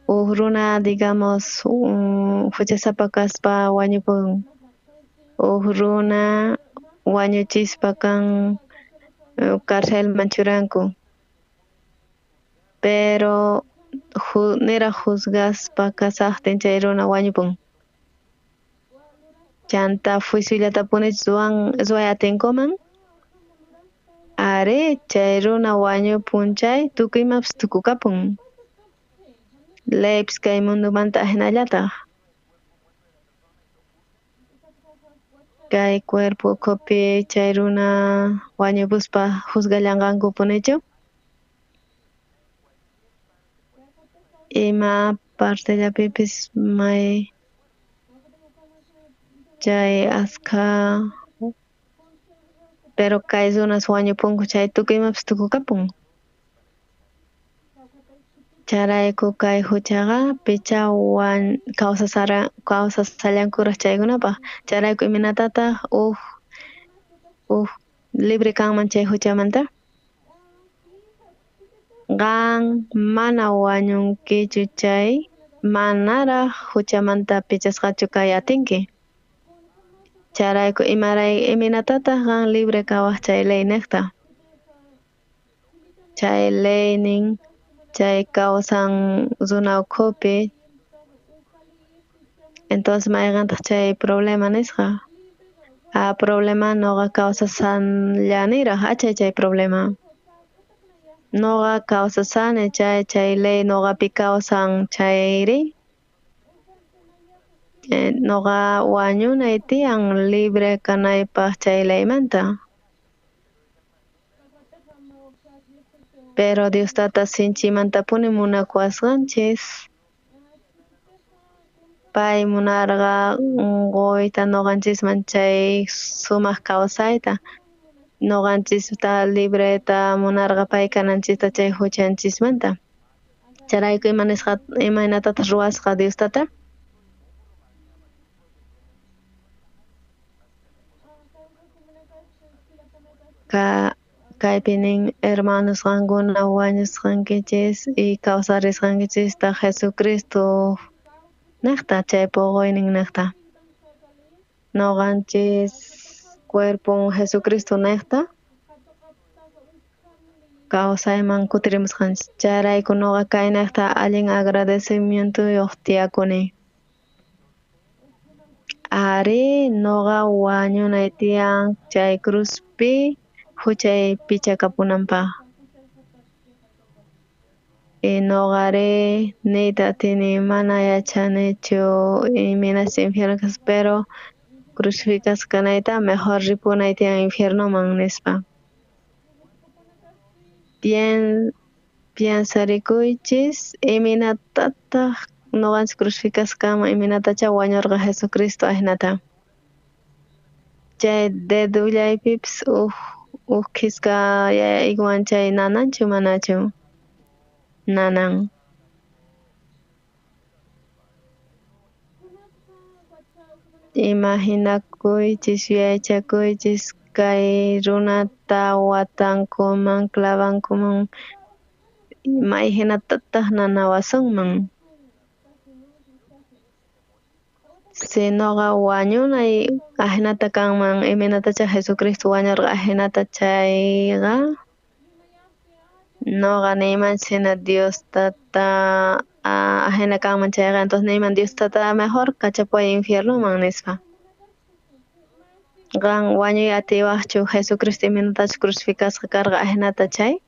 uj runa, digamos, huchasapa kaspa wañupun, uj runa wañuchispa kan carcelman churanku, pero niraj juzgaspa kasajtin chay runa wañupun. Chanta juiciollatapuni ruway atinkuman. Are chay runa wañupun chay tukuy imapis tukukapun. Leypis kay mundomanta ajinallataj. Kay cuerpo ukhupi chay runa wañupuspa juzgallanqankupunichu. Ima partellapipis may chay askha, pero kay runas wañupunku chay tukuy imapis tukukapun. Chayrayku kay huchaqa picha wan kawsasallankuraj chaykunapaj. Chayrayku imaynatataq uj libre kanman chay huchamanta? Qan mana wañunkichu chay manaraj huchamanta pichasqachu kay atinki. Chayrayku imaynatataq qan libre kawaj chay ley niqta? Chay leynin chay kawsan runa ukhupi. Entonces mayqantaq chay problema nisqa? A problema noqa kawsasanllaniraj achay chay problema. Noqa kawsasani chay ley noqapi kawsan chayri. Noqa wañunay tiyan libre kanaypaj chay leymanta. Pero Dios tata sinchimantapuni munakuwasqanchis. Pay munarqa quyta noqanchisman chay sumaq kawsayta. Noqanchista libreta munarqa pay kananchista chay huchanchismanta. Chayrayku imaynatataq ruwasqa Dios tata? Kaypi nin hermanos qankuna wañusqankichis y kawsarisqankichista Jesucristo niqta chay poqoynin niqta. Noqanchis cuerpon Jesucristo niqta kawsayman kutirimusqanchis. Chayrayku noqa kay niqta allin agradecimientoyuq tiyakuni. Ari noqa wañunay tiyan chay cruzpi huchay pichakapunanpaj. Y noqari niyta atini mana yachanichu imaynachu infierno kasqa, pero crucificasqa kanayta mejor ripunay tiyan infiernoman nispa. Piensarikuychis imaynatataq noqanchis crucificasqa kanman, imaynatacha wañurqa Jesucristo ajinata. Chay dedullaypipis uj khiska yayaywan chay nananchu manachu? Nanan. Imaginakuychis yuyaychakuychis kay runata watankuman clavankuman mayhinatataq nanawasunman. Si noqa wañunay ajinata kanman imaynatacha Jesucristo wañurqa ajinata chayqa noqa niyman chhina Dios tata ajina kanman chayqa, entonces niyman Dios tata mejor kachapuway infiernoman nispa. Qan wañuy atiwajchu Jesucristo imaynatachus crucificasqa karqa ajinata chay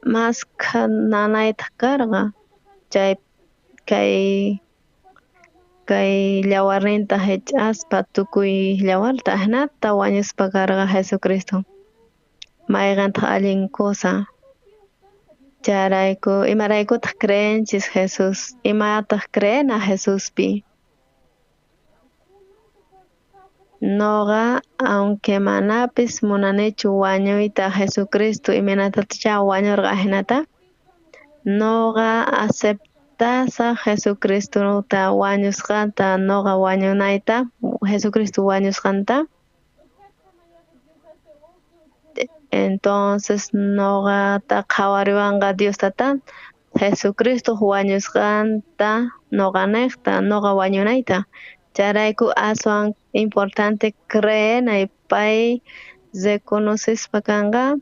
maskha nanaytaq karqa chay kay llawarninta hich'aspa tukuy llawarta ajinata wañuspa karqa Jesucristo. Mayqantaq allin cosa. Chayrayku imaraykutaq creenchis Jesús, imataq creena Jesuspi. Noqa aunque manapis munanichu wañuyta Jesucristo imaynatacha wañurqa ajinata, noqa aceptasaq Jesucristota wañusqanta, noqa wañunayta Jesucristo wañusqanta. Entonces noqata qhawariwanqa Dios tata Jesucristo wañusqanta noqanejta noqa wañunayta. Chayrayku aswan importante creenay pay reconocespa kanqa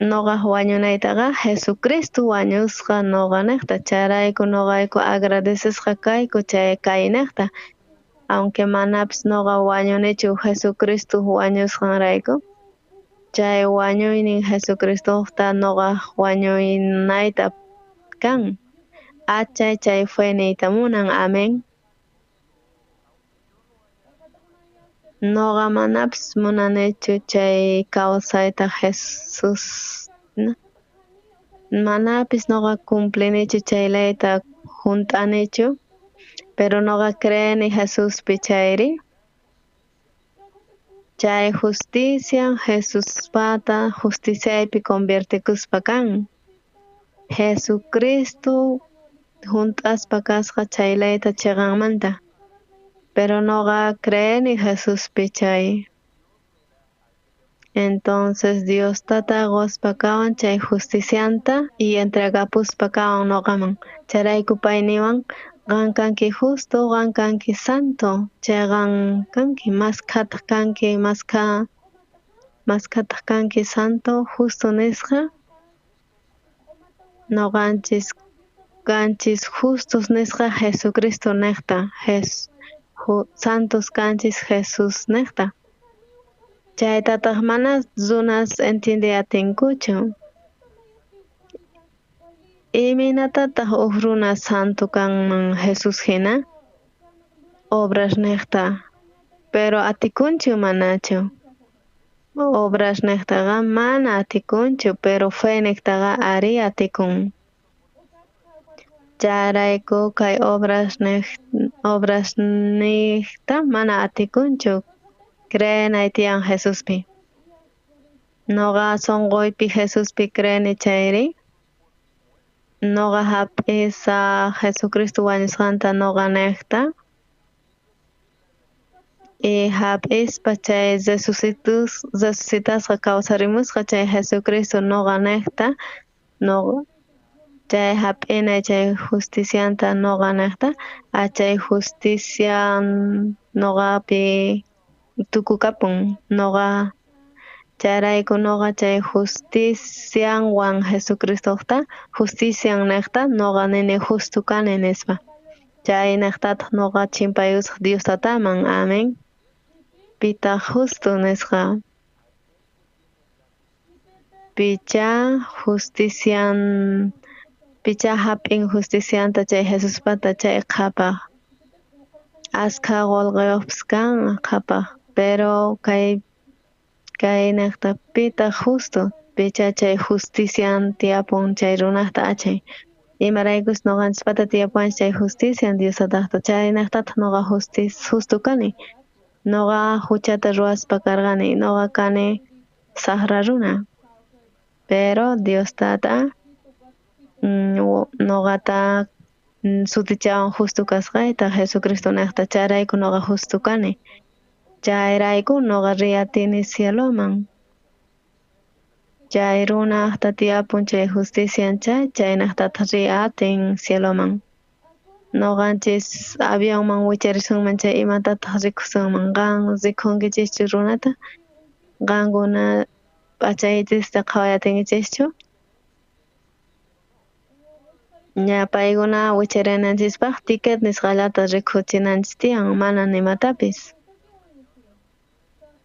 noqa wañunaytaqa Jesucristo wañusqa noqanejta. Chayrayku noqayku agradecesqa kayku chay kaynejta. Aunque manapis noqa wañunichu Jesucristo wañusqanrayku. Chay wañuynin Jesucristota noqa wañunayta kan. Achay chay fe niyta munan. Amén. Noqa manapis munanichu chay kawsayta Jesús. Manapis noqa cumplinichu chay leyta junt'anichu, pero noqa creeni Jesuspi chayri. Chay justicia Jesuspata justiciaypi conviertikuspa kan. Jesucristo junt'aspa kasqa chay leyta chiqanmanta. Pero noqa creeni Jesuspi chay. Entonces Dios tata qospa kawan chay justicianta y entregapuspa kawan noqaman. Chayrayku pay niwan qan kanki justo, qan kanki santo, chay qan kanki mas khataq kanki, mas khataq kanki santo, justo nisqa. Noqanchis kanchis justos nisqa Jesucristo nejta, santos kanchis Jesús nejta. Chaytataq mana runas entiende atinkuchu. Imaynatataq uj runa santo kanman Jesús hina? Obras nejta, pero atikunchu manachu. Obras nejtaqa mana atikunchu, pero fe nejtaqa ari atikun. Chayrayku kay obras nejta mana atikunchu. Creenay tiyan Jesuspi. Noqa sonqoypi Jesuspi creeni chayri. Noqa hap'isa Jesucristo wañusqanta noqa nejta. Y hap'ispa chay resucitasqa kawsarimusqa chay Jesucristo noqa nejta. Noqa chay hap'inay chay justicianta noqa nejta. Achay justicia noqapi tukukapun. Noqa chayrayku noqa chay justicianwan Jesucristota justician nejta noqa nini justo kani nispa. Chay nejtataq noqa chimpayusaq Dios tataman. Amén. Pitaq justo nisqa. Picha justician picha hap'in justicianta chay Jesuspata chay qhapaq. Askha qolqeyuqpis kan qhapaq. Pero kay nejta pitaq justo picha chay justician tiyapun chay runaqta achay. Imaraykus noqanchispata tiyapuwanchis chay justician Dios tataqta. Chay nejtataq noqa justo kani. Noqa huchata ruwaspa karqani. Noqa kani saqra runa. Pero Dios tata noqata sutichawan justo kasqayta Jesucristo nejta. Chayrayku noqa justo kani. Chayrayku noqa riyatini cieloman. Chay runaqta tiyapun chay justician chay chaynaqtataq riyatin cieloman. Noqanchis avionman wicharisunman chay imatataq rikusunman. Qan rikunkichischu runata? Qankuna p'achaykichista qhawayatinkichishchu? Ña paykuna wicharinanchispaq ticket nisqallata rikuchinanchis tiyan mana nimatapis.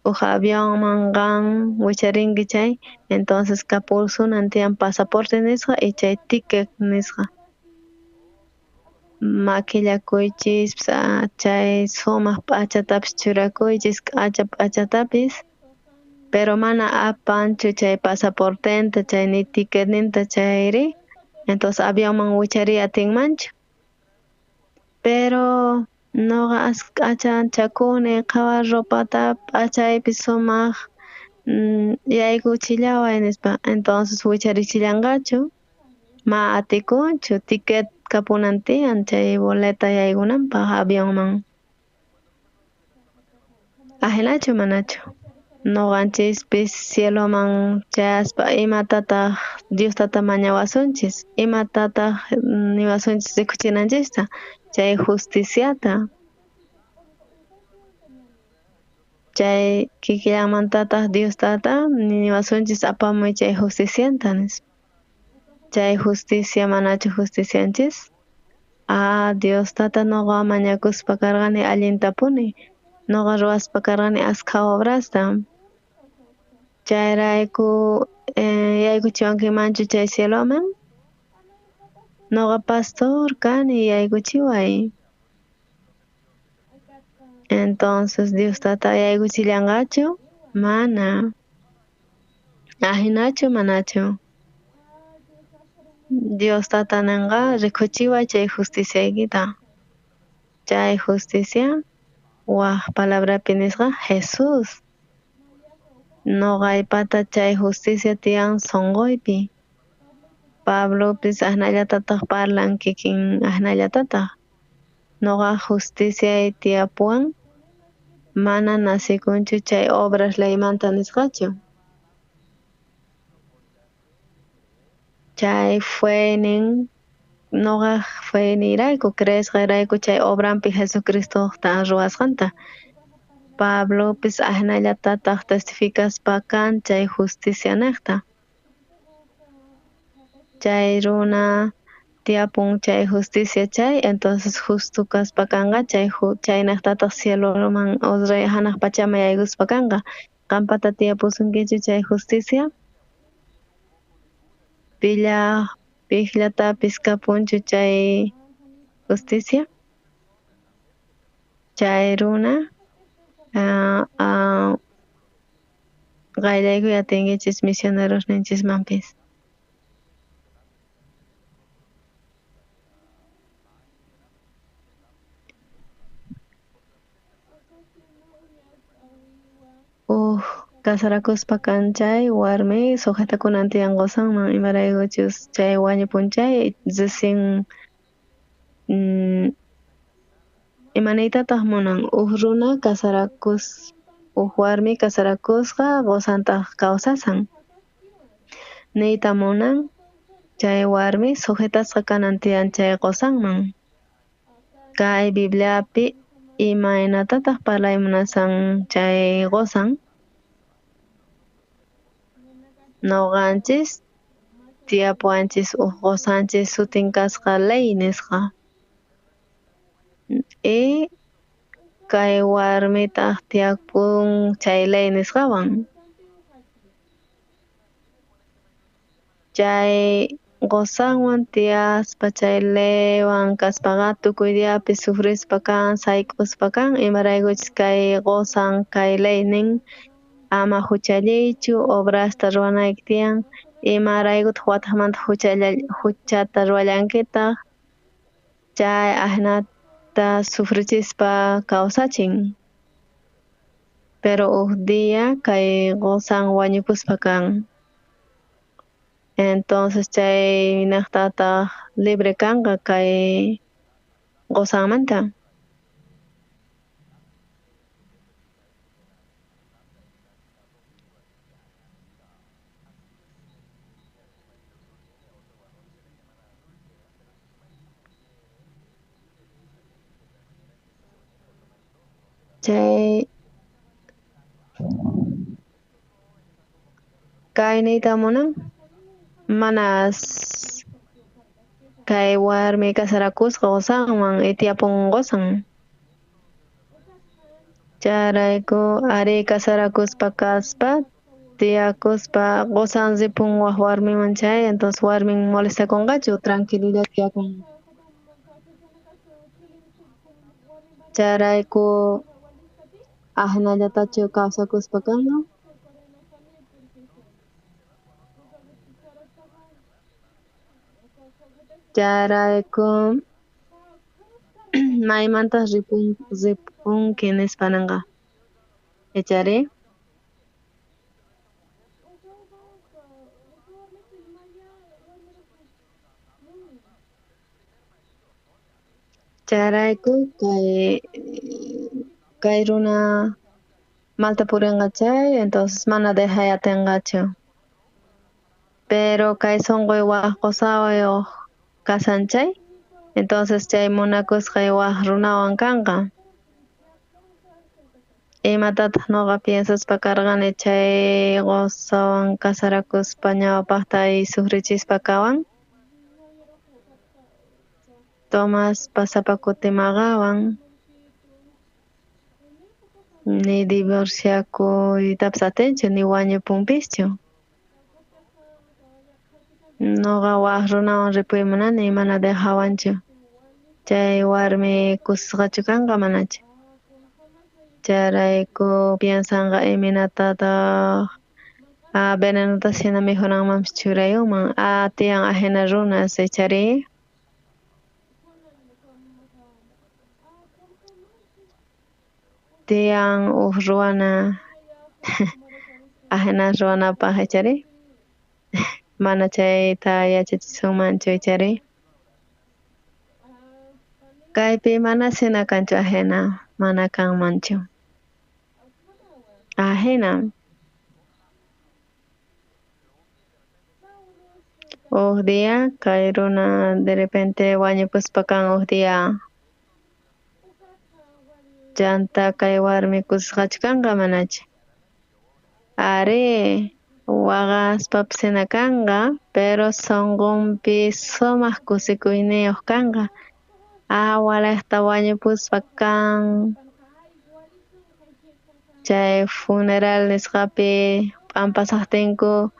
Uj avionman qan wicharinki chay, entonces kapursunan tiyan pasaporte nisqa y chay ticket nisqa. Makillakuychis chay sumaq p'achatapis churakuychis k'acha p'achatapis, pero mana apanchu chay pasaportenta chay ni ticketninta chayri, entonces avionman wichariy atinmanchu. Pero noqa k'achanchakuni qhawa ropata p'achaypi sumaq yaykuchillaway nispa, entonces wicharichillanqachu. Ma atikunchu ticket kapunan tiyan chay boleta yaykunanpaq avionman. Ajinachu manachu. Noqanchispis cieloman chayaspa imatataq Dios tata mañawasunchis, imatataq niwasunchis rikuchinanchista, chay justiciata. Chay kikillanmantataq Dios tata niwasunchis apamuy chay justicianta nispa. Chay justicia manachu justicianchis? Ah, Dios tata noqa mañakuspa karqani allintapuni, noqa ruwaspa karqani askha obrasta. Chayrayku yaykuchiwankimanchu chay cieloman? Noqa pastor kani, yaykuchiway. Entonces Dios tata yaykuchillanqachu? Mana. Ajinachu manachu? Dios tata nenqa rikuchiway chay justiciaykita. Chay justicia waj palabrapi nisqa Jesús. Noqaypata chay justicia tiyan sonqoypi. Pablopis ajnallatataq parlan kikin ajnallatataq. Noqa justiciay tiyapuwan mana nacikunchu chay obras leymanta nisqachu. Chay fue nin noqa feniyrayku creesqayrayku chay obrampi Jesucristo ruwasqanta. Pablopis ajnallatataq testificaspa kan chay justicia nejta. Chay runa tiyapun chay justicia chay, entonces justo kaspa kanqa chay chaynejtataq cieloman osray hanaq pachaman yaykuspa kanqa. Qampata tiyapusunkichu chay justicia? Pilla pijllatapis kapunchu chay justicia? Chay runa qayllaykuy atinkichis misioneros ninchismanpis. Uj casarakuspa kan chay warmi sujetakunan tiyan qosanman imaraykuchus chay wañupun chay recién imaniytataq munan uj runa casarakus uj warmi casarakusqa qosantaq kawsasan. Niyta munan chay warmi sujetasqa kanan tiyan chay qosanman. Kay Bibliapi imaynatataq parlay munasan chay qosan? Noqanchis tiyapuwanchis uj qosanchis sutin kasqa ley nisqa. Y kay warmitaq tiyapun chay ley nisqawan. Chay qosanwan tiyaspa chay leywan kaspaqa tukuy diapi sufrispa kan, sayk'uspa kan, imaraykuchus kay qosan kay ley nin ama huchalliychu, obrasta ruwanayki tiyan, imaraykutaq wataqmanta huchata ruwallankitaq, chay ajnata sufrichispa kawsachin. Pero uj día kay qosan wañupuspa kan. Entonces chay nejtataq libre kanqa kay qosanmanta. Chay kay niyta munan manas kay warmi casarakusqa qosanwan y tiyapun qosan. Chayrayku ari casarakuspa kaspa tiyakuspa qosan ripun waj warmiman chay, entonces warmin molestakunqachu, tranquilidad tiyakun. Chayrayku ajnallatachu kawsakuspa kanqa. Chayrayku maymantaq ripunki nispa ninqa. Ichari? Chayrayku kay runa Malta purinqa chay, entonces mana dejay atinqachu. Pero kay sunquy waj qusayuq kasan chay, entonces chay munakusqay waj runawan kanqa. Imatataq nuqa piensaspa karqani chay qusawan kasarakuspa ñawpaqta sufrichispa kawan? Tomaspa sapa kuti maqawan. Ni divorciakuytapis atinchu, ni wañupunpischu. Nuqa waj runawan ripuy munani, mana dejawanchu. Chay warmi kusisqachu kanqa manachu. Chayrayku piensanqa imaynatataq venenota hina mikhunanmanpis churayunman. Tiyan ajina runas ichari. Tiyan uj ruwana ajina ruwanapaj ichari. Mana chayta yachachisunmanchu ichari. Kaypi mana hina kanchu ajina, mana kanmanchu. Ajina. Uj día kay runa de repente wañupuspa kan uj día. Chanta kay warmi kusisqachu kanqa manachu. Ari waqaspapis hina kanqa, pero sunqunpi sumaq kusikuyniyuq kanqa. Walejta wañupuspa kan. Chay funeral nisqapi p'ampasaqtinku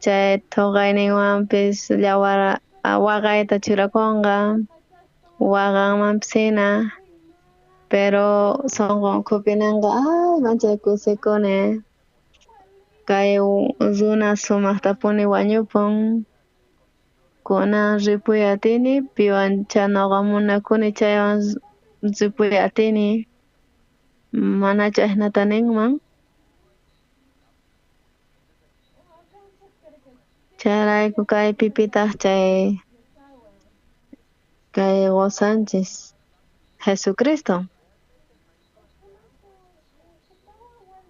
chay thuqayninwanpis llawar waqayta churakunqa, waqanmanpis hina, pero sunqun ukhupi ninqa ay manchay kusikuni. Kay runa sumaqtapuni wañupun. Kunan ripuy atini, piwancha nuqa munakuni chaywan ripuy atini. Manachu ajinata ninman. Chayrayku kaypi pitaq chay kay qusanchis Jesucristo.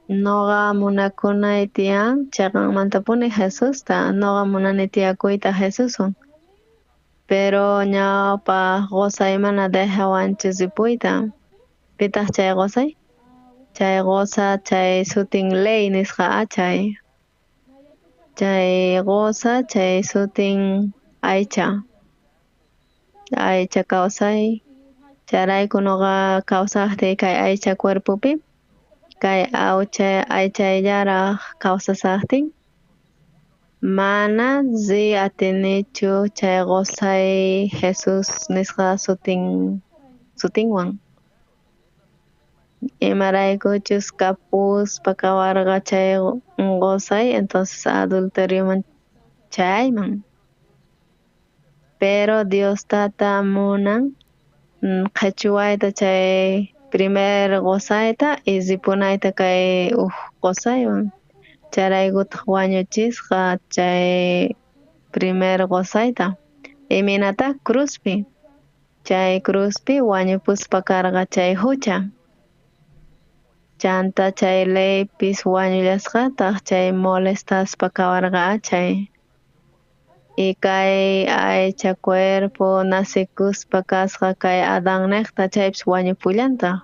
Nuqa munakunay tiyan chaqanmantapuni Jesusta, nuqa munani tiyakuyta Jesuswan. Pero ñawpaq qusay mana dejawanchu ripuyta. Pitaq chay qusay? Chay qusa chay sutin ley nisqa chay. Chay qusa chay sutin aycha. Aycha kawsay. Chayrayku nuqa kawsaqtiy kay aycha cuerpopi. Kay aychayllaraq kawsasaqtin. Mana riy atinichu chay qusay Jesus nisqa sutinwan. Imaraykuchus kapuspa kawarqa chay qusay, entonces adulterioman chayayman. Pero Dios tata munan qhichuwayta chay primer qusayta y ripunayta kay uj qusaywan. Chayraykutaq wañuchisqa chay primer qusayta. Imaynata cruzpi. Chay cruzpi wañupuspa karqa chay hucha. Chanta chay leypis wañullasqataq chay molestaspa kawarqa chay. Y kay aycha cuerpo nacikuspa kasqa kay Adán niqta chaypis wañupullantaq.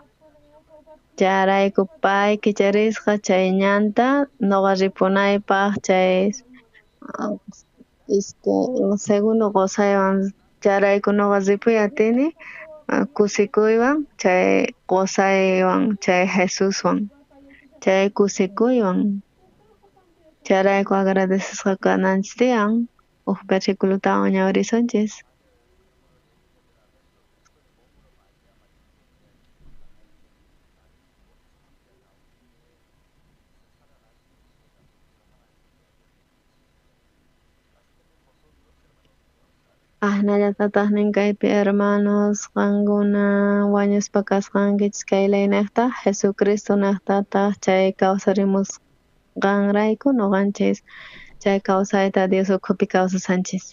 Chayrayku pay kicharisqa chay ñanta nuqa ripunaypaq chay segundo qusaywan. Chayrayku nuqa ripuy atini kusikuywan chay qusaywan chay Jesuswan chay kusikuywan. Chayrayku agradecesqa kananchis tiyan. Uj versículotawan ñawirisunchis. Ajinallatataq nin kaypi hermanos qankuna wañuspa kasqankichis kay leyniqta Jesucristo niqtataq chay kawsarimusqanrayku nuqanchis chay kawsayta Dios ukhupi kawsasanchis.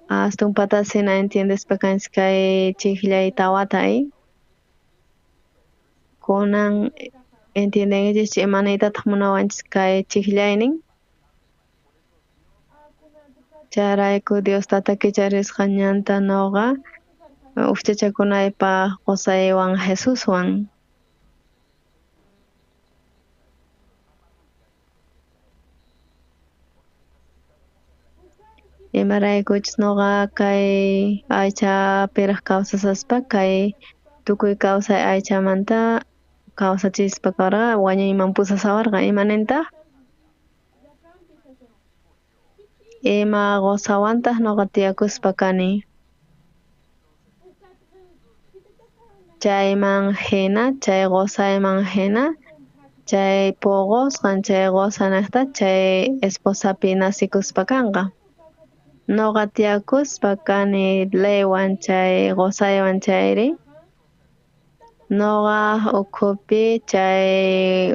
Astumpatas hina entiendespa kanchis kay chikllay tawata. Kunan entiendenkichis imaniytataq munawanchis kay chijllaynin. Chayrayku Dios tata kicharisqa ñanta noqa ujchachakunaypaq qosaywan Jesuswan. Imaraykuchus noqa kay aychapiraj kawsasaspa kay tukuy kawsay aychamanta kawsachispa karqa wañuyman pusasawarqa. Imanintaq? Ima qosawantaq noqa tiyakuspa kani. Chayman hina, chay qosayman hina, chay poqosqan chay qosanejta chay esposapi nasikuspa kanqa. Noqa tiyakuspa kani leywan chay qosaywan chayri. Noqa ukhupi chay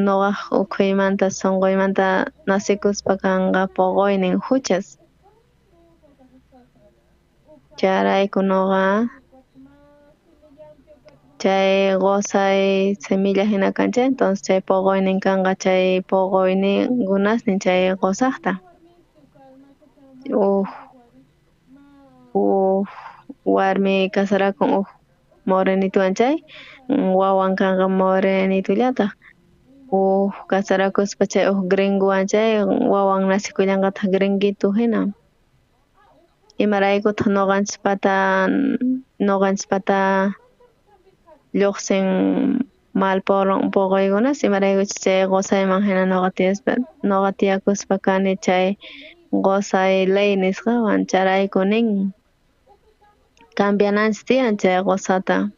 noqa ukhuymanta sonqoymanta nasikuspa kanqa poqoynin huchas. Chayrayku noqa chay qosay semilla hina kan chay, entonces chay poqoynin kanqa chay poqoynin gunasnin chay qosaqta. Uj warmi kasarakun uj morenituwan chay, wawan kanqa morenitullataq. Uj kasarakuspa chay uj gringuwan chay, wawan nasikullanqataq gringuito hina. Imaraykutaq noqanchispata lluqsin mal poqoykunas, imaraykuchus chay qosayman hina noqa tiyakuspa kani chay qosay ley nisqawan chayrayku nin cambiananchis tiyan chay qosata.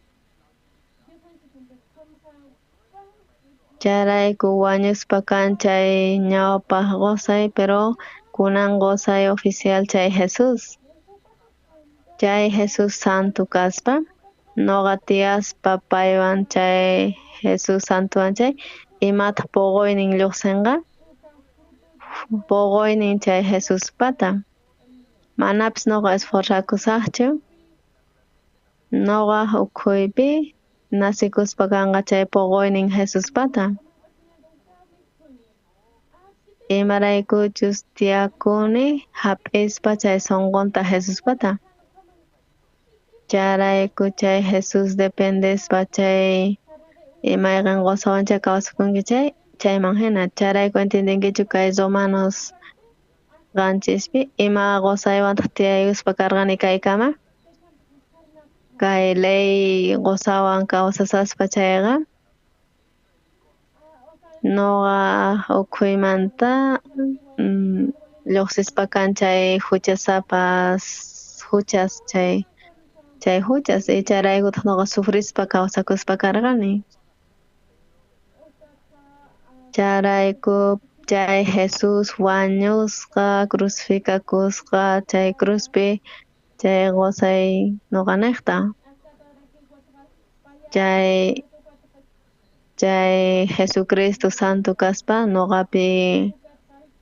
Chayrayku wañuspa kan chay ñawpaq qosay, pero kunan qosay oficial chay Jesús. Chay Jesús santo kaspa, noqa tiyaspa paywan chay Jesús santowan chay, imataq poqoynin lluqsinqa? Poqoynin chay Jesuspata. Manapis noqa esforzakusaqchu. Noqa ukhuypi nasikuspa kanqa chay poqoynin Jesuspata. Imaraykuchus tiyakuni hap'ispa chay sonqonta Jesuspata. Chayrayku chay Jesús dependespa chay imayqan qosawan chay kawsakunki chay chayman hina. Chayrayku entiendenkichu kay Romanos 7 ima qosaywantaq tiyaykuspa karqani kaykama. Kay ley qosawan kawsasaspa chayqa noqa ukhuymanta lluqsispa kan chay huchasapas huchas chay huchas y chayraykutaq noqa sufrispa kawsakuspa karqani. Chayrayku chay Jesús wañusqa crucificakusqa chay cruzpi chay qosay noqanejta. Chay Jesucristo santo kaspa noqapi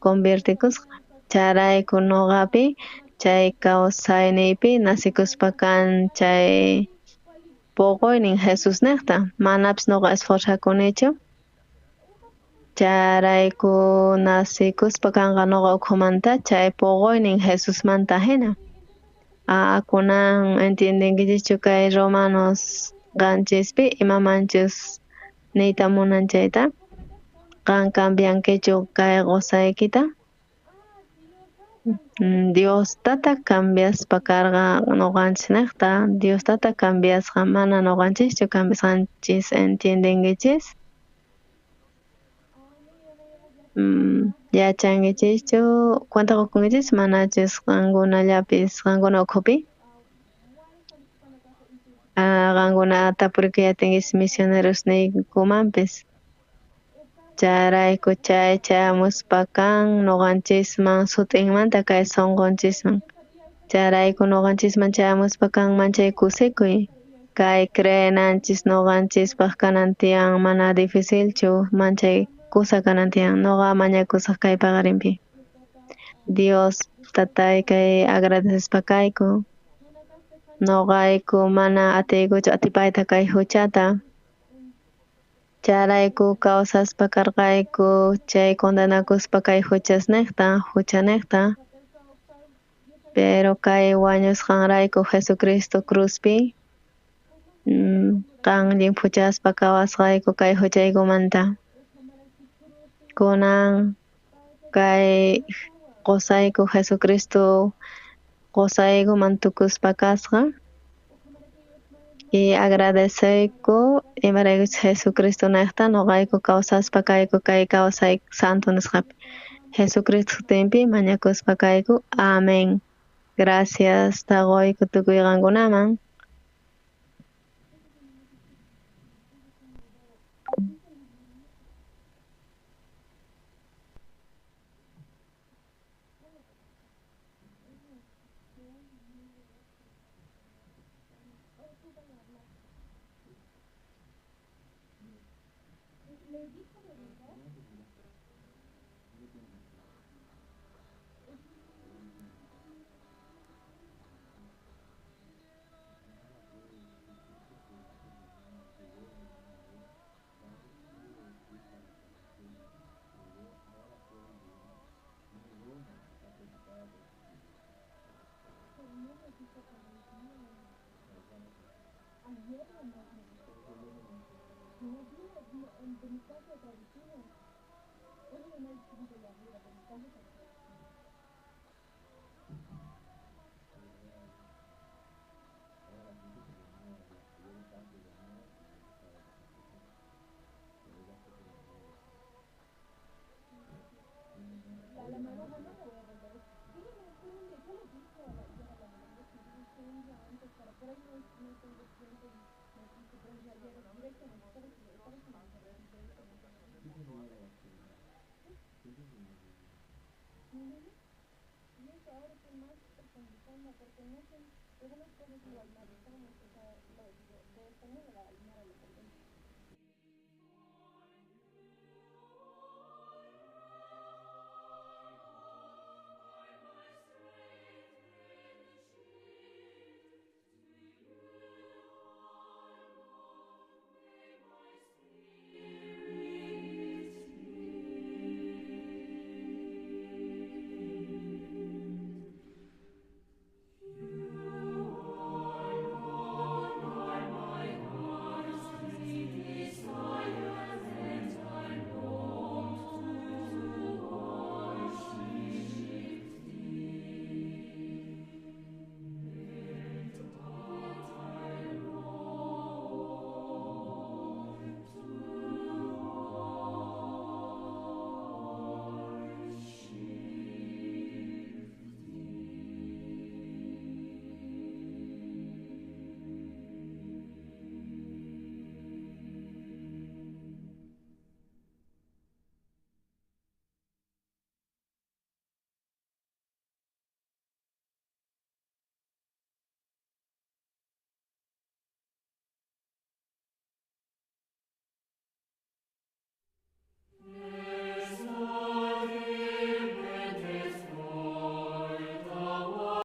convertikusqa. Chayrayku noqapi chay kawsayniypi nasikuspa kan chay poqoynin Jesusnejta. Manapis noqa esforzakunichu. Chayrayku nasikuspa kanqa noqa ukhumanta chay poqoynin Jesusmanta hina. Kunan entiendenkichischu kay Romanos 7 imamanchus niyta munan chayta. Qan cambiankichu kay qosaykita. Dios tata cambiaspa karqa noqanchisnejta. Dios tata cambiasqa mana noqanchischu cambiasqanchis. Entiendenkichis? Yachankichischu cuenta qokunkichis manachus qankunallapis qankuna ukhupi. Qankuna tapurikuyatinkichis misioneros niykumanpis. Chayrayku chay chayamuspa kan noqanchisman sut'inmanta kay sonqonchisman. Chayrayku noqanchisman chayamuspa kan manchay kusikuy. Kay creenanchis noqanchispaq kanan tiyan mana dificilchu manchay kusa kanan tiyan. Noqa mañakusaq kay paqarinpi. Dios tatay kay agradecespa kayku. Noqayku mana atiykuchu atipayta kay huchata. Chayrayku kawsaspa karqayku chay condenakuspa kay huchasnejta, huchanejta. Pero kay wañusqanrayku Jesucristo cruzpi qan llimphuchaspa kawasqayku kay huchaykumanta. Kunan kay qosayku Jesucristo qosaykuman tukuspa kasqa. Y agradeceyku imaraykuchus Jesucristo nejta noqayku kawsaspa kayku kay kawsay santo nisqapi. Jesucristo sutinpi mañakuspa kayku. Amén. Gracias taqoyku tukuy qankunaman.